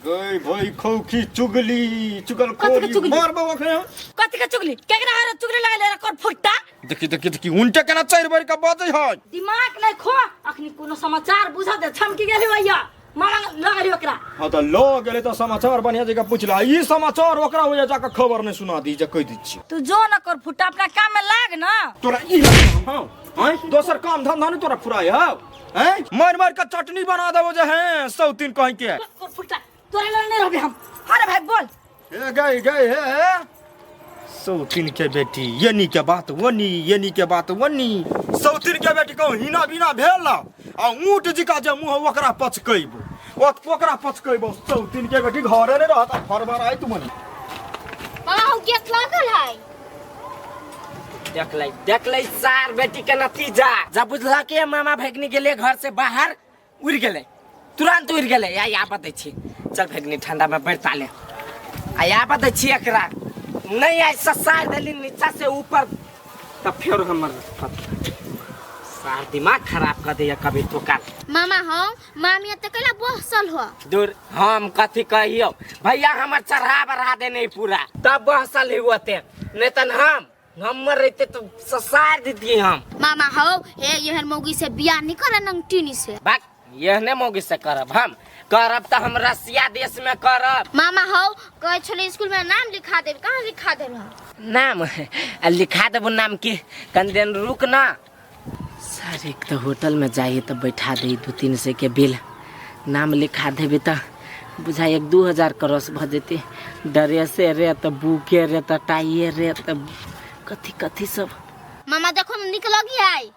गई भाई खौखी चुगली चुगल कथी के चुगली? मारबो ओकरे। कथी के चुगली? केकरा हर चुगली लगले कर फुट्टा? देखी देखी देखी उनटे केना चारि बार के बजै है। दिमाग नहीं खो, अखनी कोनो समाचार बुझा दे। छमकी गेली भैया मामा लगली ओकरा। हां त ल गेलै त समाचार बढ़िया जगह पूछला। ई समाचार ओकरा होया जाके खबर नहीं सुना दी जे कह दी छी। तू जो न कर फुट्टा, अपना काम में लाग ना। तोरा ई हां हैं दोसर काम धंधा नहीं तोरा फुराय हौ हैं? मार मार के चटनी बना देबो जे हैं सौतीन कहीं के। कर फुट्टा तोरा लग नहीं रहबे हम। अरे भाई बोल। ए गई गई हे सौतीन के बेटी यनी के बात वनी यनी के बात वनी। सौतीन के बेटी कहूँ हिना बिना भेल आ ऊँट जिका जे मुँह ओकरा पचकैबो ओकरा पचकैबो। सौतीन के बेटी घरे नहीं रहत फरबर आइ तुम। मामा हम गेट लागल है। देख ले सार बेटी के नतीजा। जब बुझला के मामा भगनी गेले घर से बाहर उड़ गेले, तुरंत उड़ गेले। या या बतै छी चल भगनी ठंडा में बैठा ले। आ या बतै छी एकरा नहीं आई ससार देली नीचा से ऊपर तब फिर हमर सार दिमाग खराब कर दिया कभी तो काल। मामा हम मामी त कैला बहसल हो। दूर हम कथी कहियो भैया हमर चढ़ा बढ़ा देने पूरा तब बहसल होते, नहीं तन हम हमर रहते तो ससार देती हम। मामा हो हे एहन मौगी से बियाह नहीं कर नंगटीनी से। बाक एहने मौगी से करब हम? करब त हम रसिया देश में करब। मामा हो कहे छले स्कूल में नाम लिखा देब, कहाँ लिखा देब? नाम लिखा देबो नाम की कन दिन रुक ना। सर एक तो होटल में जाइए तो बैठा दे 2-3 सौ के बिल, नाम लिखा देबे त बुझाइ 1-2 हजार क्रॉस भ जेते। ड्रेसे रे त बुके रे त टाइए रे त कथी कथी सब। मामा देखो न निक लगी है।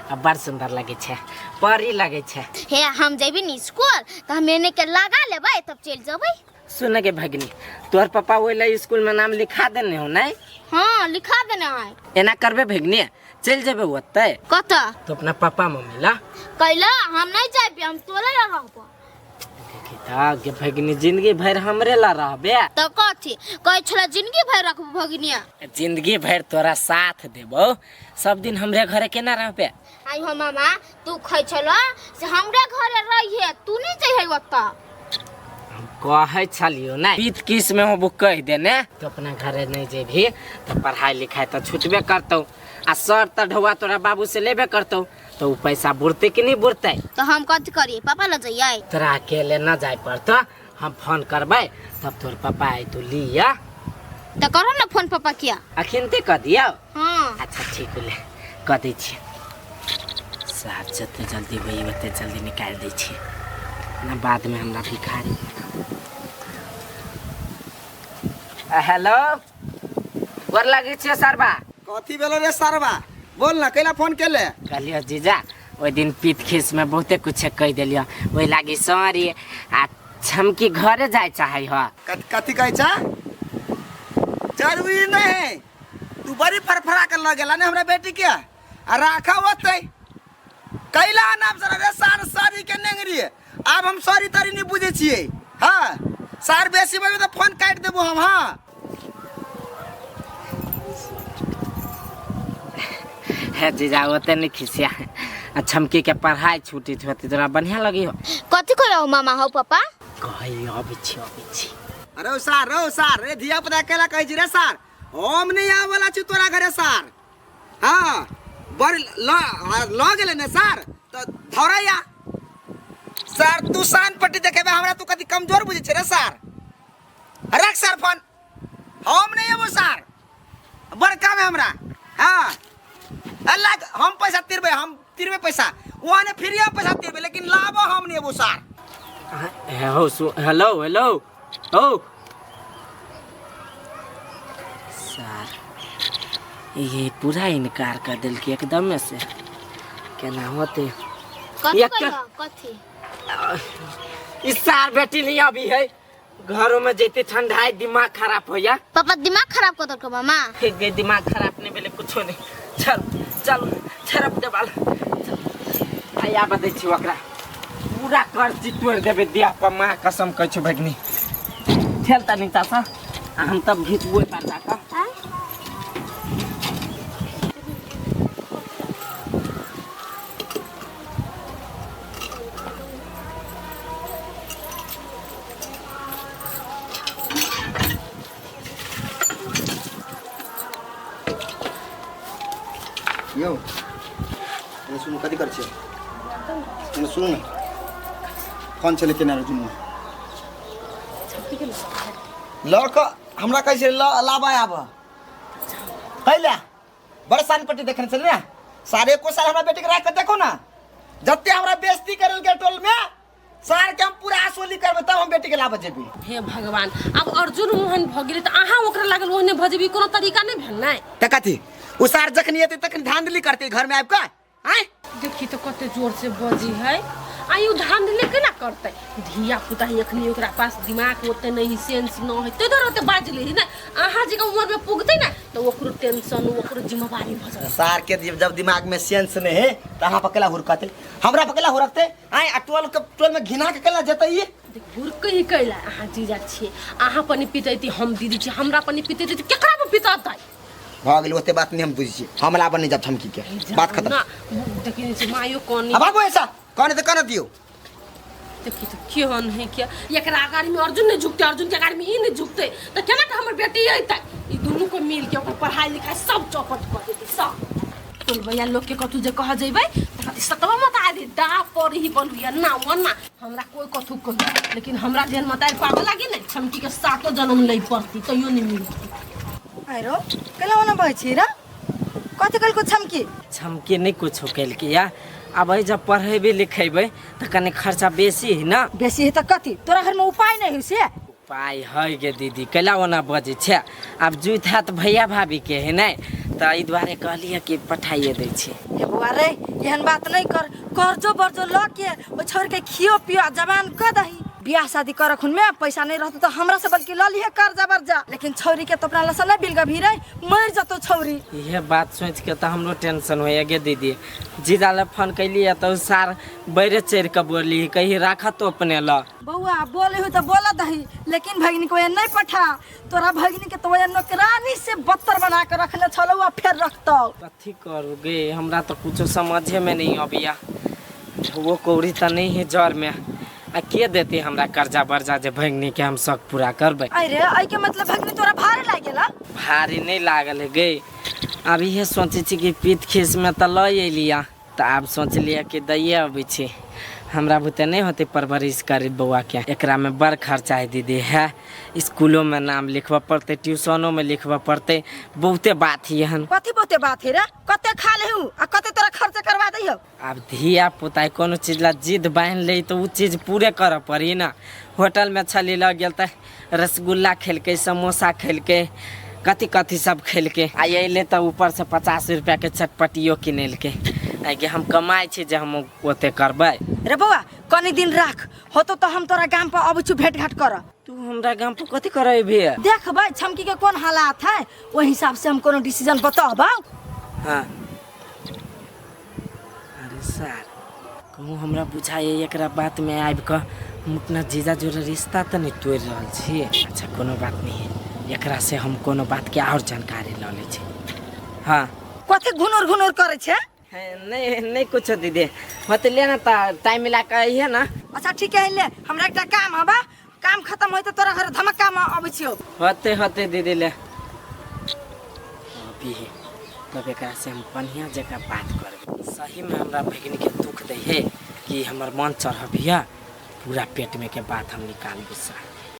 अब बड़ सुंदर लगे छे, परी लगे छे। हे हम जेबी नी स्कूल त हम एने के लगा लेबै तब चल जेबै। सुन के भगनी तोहर पापा ओइला स्कूल में नाम लिखा देने हो नहीं? हां लिखा देने है। एना करबे भगनी चल जेबे ओतै। कत? तो अपना पापा मम्मी ला। कैला हम नहीं जाबे, हम तोरे ला रहबो। देखी त गे भगनी जिंदगी भर हमरे ला रहबे। त कथी कहै छला जिंदगी भर रखबो भगनिया? जिंदगी भर तोरा साथ देबो, सब दिन हमरे घरे केना रहबे? आई हो मामा तू खै छला से हमरे घरे रहिए, तू नहीं जइहे ओत। कहै छलियो ना बीत किस में हो कह देने तो अपना घरे नहीं जेबही तो पढ़ाई लिखाई तो छूटबे करतौ आ सर त ढौआ तोरा बाबू से लेबे करतौ तो उ पैसा बुरते कि नहीं बुरते? तो हम कथी करिए पापा ल जइयै? तोरा अकेले न जाय पड़तो, हम फोन करबै तब तोर पापा आइ तो लिया। त करो ना फोन पापा किया अखिनते कह दियो। हां अच्छा ठीक होले कह दै छी। साहब जते जल्दी होई ओते जल्दी निकाल दै छी ना बाद में हमरा भिखारी। हेलो गोर लागै छियो सरबा। कथी भेलो रे सरबा बोल ना कैला फोन केले? कहलियो जीजा ओइ दिन पीत खीस में बहुते कुछ कह देलियो ओइ लागी सॉरी। आ छमकी घरे जाय चाहै ह। कथी कहै छ? जरूरी नहीं है तू बड़ी फरफरा के लग गेला ने हमरा बेटी के आ राखा ओतै। कैला नाम सर रे सार सारी के नेंगरी आब हम सॉरी तारी नहीं बुझे छियै। हां सार बेसी बजबे त फोन काटि देबो हम। हां हे जीजा ओते नहीं खिसिया आ छमकी के पढ़ाई छूटी होती तोरा बढ़िया लगी हो। कथी कहियो मामा हो पापा? कहियो अबै छी अबै छी। अरे सार रे धिया पुता केला कहै छी रे सार हम नहीं आबै वाला छी तोरा घरे सार। हां बड़ ल गेले ने सार त धरैया सार तू सान पट्टी देखेबे हमरा तू कथी कमजोर बुझै छै रे सार। रख सार फोन हम नहीं अबो सार बड़ काम है हमरा। हाँ अल्लाह हम पैसा तिरबे हम तिरबे पैसा वहाँ फिर हम पैसा तिरबे लेकिन लाबो हम नहीं अबो सार। हो हेलो हेलो ओ सार ये पूरा इनकार कर दिल की एकदम से केना होते। कथी इस सार बेटी नहीं अभी है घरों में जैते ठंडा है दिमाग खराब हो या। पापा दिमाग खराब कर दो मामा। फिर गए दिमाग खराब नहीं बोले कुछ नहीं। चल चल छरप दे बाल आया बतै छी ओकरा पूरा कर्जी तोड़ देबे दिया पर माँ कसम कहै छौ भगनी। ठेल तनी तासा आ हम तब घिचबो ओहि पार जाकऽ। यौ एने सुनू, कथी करै छियै? एने सुनू ने, फोन छलै केने रहै जुनुआ लऽ कऽ, हमरा कहै छै लऽ लाबा आब कैला बरसान पट्टी देखने छलै ने सारे। एको साल हमरा बेटीके राखि कऽ देखो ने, जते हमरा बेइज्जती करलकै टोल में सार के हम पूरा असोली करबै, तब हम बेटी के लाबऽ जेबै। हे भगवान, आब अर्जुन ओहन भऽ गेलै तऽ अहाँ ओकरा लागल ओहने भऽ जेबै, कोनो तरीका नहि भेल नहि? तऽ कथी, ओ सार जखनी एतै तखनी धांधली करतै घर में आबि कऽ आँय? देखी तऽ कते जोर से बजी है। आ ई धांधली केना करतै? धिया पुता ही, एखनी ओकरा पास दिमाग ओते नहीं, सेंस न है, ताहि दुआरे ओते बाजले है ने। अहाँ जकाँ उम्र में पुगतै ने तऽ ओकरो टेंशन, ओकरो जिम्मेवारी भऽ जायत। सार के जब दिमाग में सेंस नहीं है तऽ अहाँ पर केला हुरकतै, हमरा पर केला हुरकतै आँय? आ टोल के टोल में घिना के केला जेतै ई? देख, हुरकै ही कैला? अहाँ जीजा छियै, अहाँ पर नहि पिटैती, हम दीदी छी, हमरा पर नहि पिटैती तऽ केकरा पर पिटतै? भऽ गेल, ओते बात नहीं हम बुझै छी। हम लाबऽ नहीं जाब धमकी के बात खत्म। ना देखी छै मायो कोनी। अब आगू ऐसा कहने तऽ कहने दियौ। देखी तऽ केहन है के, एकरा अगाड़ी में अर्जुन नहीं झुकते, अर्जुन के अगाड़ी में ई नहीं झुकते तऽ केना के हमर बेटी अयतै? ई दुनू को मिल के ओकर पढ़ाई लिखाई सब चौपट कर देतै सब। टोल भैया लोग के कथू जे कह जेबै तऽ कहतै सतवा मत आदि डा पर ही बनबिया ना ओना। हमरा कोई कथू कही, लेकिन हमरा जेहन मतारि पाबे लागी ने, छमकी के सातो जन्म लै पड़ती तैयो नहीं मिलती। आइरो केला ओना बहै छी रे? कथी कहलको छमकी? छमकी नहि कुछो केलकै या। आब एहि जब पढ़ेबै लिखेबै तऽ कनि खर्चा बेसी है ने। बेसी है तऽ कथी, तोरा घरमे उपाय नहि है से? उपाय है गे दीदी, कैला ओना बजै छै? आब जुइत हैत भैया भाभीके है नहि, तऽ एहि दुआरे कहलियै कि पठाइए दै छी। हे बौआ रे, एहन बात नहि कर। कर्जो बर्जो लऽ के ओहि छोड़ि के खियो पियो आ जवान कऽ दही। बियाह शादी कर में पैसा नहीं रहतो तो हमरा से बल्कि लऽ लिहे कर्जा बर्जा, लेकिन छौरी के तो अपना लसन नहीं बिल गभीर मर जतो छौरी। इहे बात सोचि के तऽ हमरो टेंशन होइए गे दीदी। जीजा लए फोन कैलियै तऽ ओ सार बैरे चढ़ि कऽ बोलली, कही राखत तो अपने लऽ। बौआ, बोले हो तो बोला दही, लेकिन भगिनी को नहीं पठा। तोरा भगिनी के तो वह नौकरानी से बदतर बना के रखने छलो आ फेर रखतो। कथी करू गे, हमरा तऽ कुछो समझे में नहीं अबैया। वो कौड़ी तऽ नहीं है जर में, आ के देते हमरा कर्जा बर्जा जे भगिनी के हम शौक पूरा करबै? अरे, एहि के मतलब भगिनी तोरा भारी लागेला? भारी नहीं लागल है गे। आब इहे सोचै छी कि पीत खीसमे तऽ लऽ अयलियै, तऽ आब सोचलियै कि दैये अबै छी। हमरा बुते नहीं होतै परवरिश करी बौआ के, एकरा में बड़ खर्चा है दीदी। है स्कूलो में नाम लिखबऽ पड़तै, ट्यूशनो में लिखबऽ पड़तै, बहुते बात ही हन। कथी बहुते बात है रे? कते खा लेहु आ कते तोरा खर्चा करवा दैहो? आब धिया पुता कोनो चीज ला जिद बान्हि लै तऽ ओ चीज पूरे करऽ पड़ी ने। होटलमे छली लऽ गेल तऽ रसगुल्ला खेलकै, समोसा खेलकै, कथी कथी सब खेलकै, आ अयलै तऽ ऊपरसँ 50 रुपैआके चटपटियो किनेलकै। आगे हम कमाइ छी जे हम ओते करबै? रे बौआ, कनी दिन राख, होतो तऽ हम तोरा गाम पर अबै छी भेंट घाट करऽ। तू हमरा गाम पर कथी करऽ अयबही? देखबै छमकी के कोन हालात है, ओहि हिसाब से हम कोनो डिसीजन बतबौ। हाँ, अरे सर, कहूँ हमरा बुझाइए एकरा बातमे आबि कऽ हम अपना जीजा जोड़े रिश्ता तऽ नहि तोड़ि रहल छी। अच्छा, कोनो बात नहीं है, एकरा से हम कोनो बातके आओर जानकारी लऽ लै छी। हाँ। कथी घुनुर घुनुर करै छै? नहीं नहीं, कुछो दीदी। होते ले ना तऽ टाइम मिला कऽ अइहे ना। अच्छा ठीक है, ले हमरा एकटा काम हबा, काम खत्म होय तऽ तोरा घर धमक्का में अबै छियौ। होते होते दीदी, ले अभी है तब एकरा से हम बढ़िया जगह बात करबै। सही में हमरा भगिनी के दुख दै है कि हमर मन चढ़बिया, पूरा पेट में के बात हम निकालबै सर।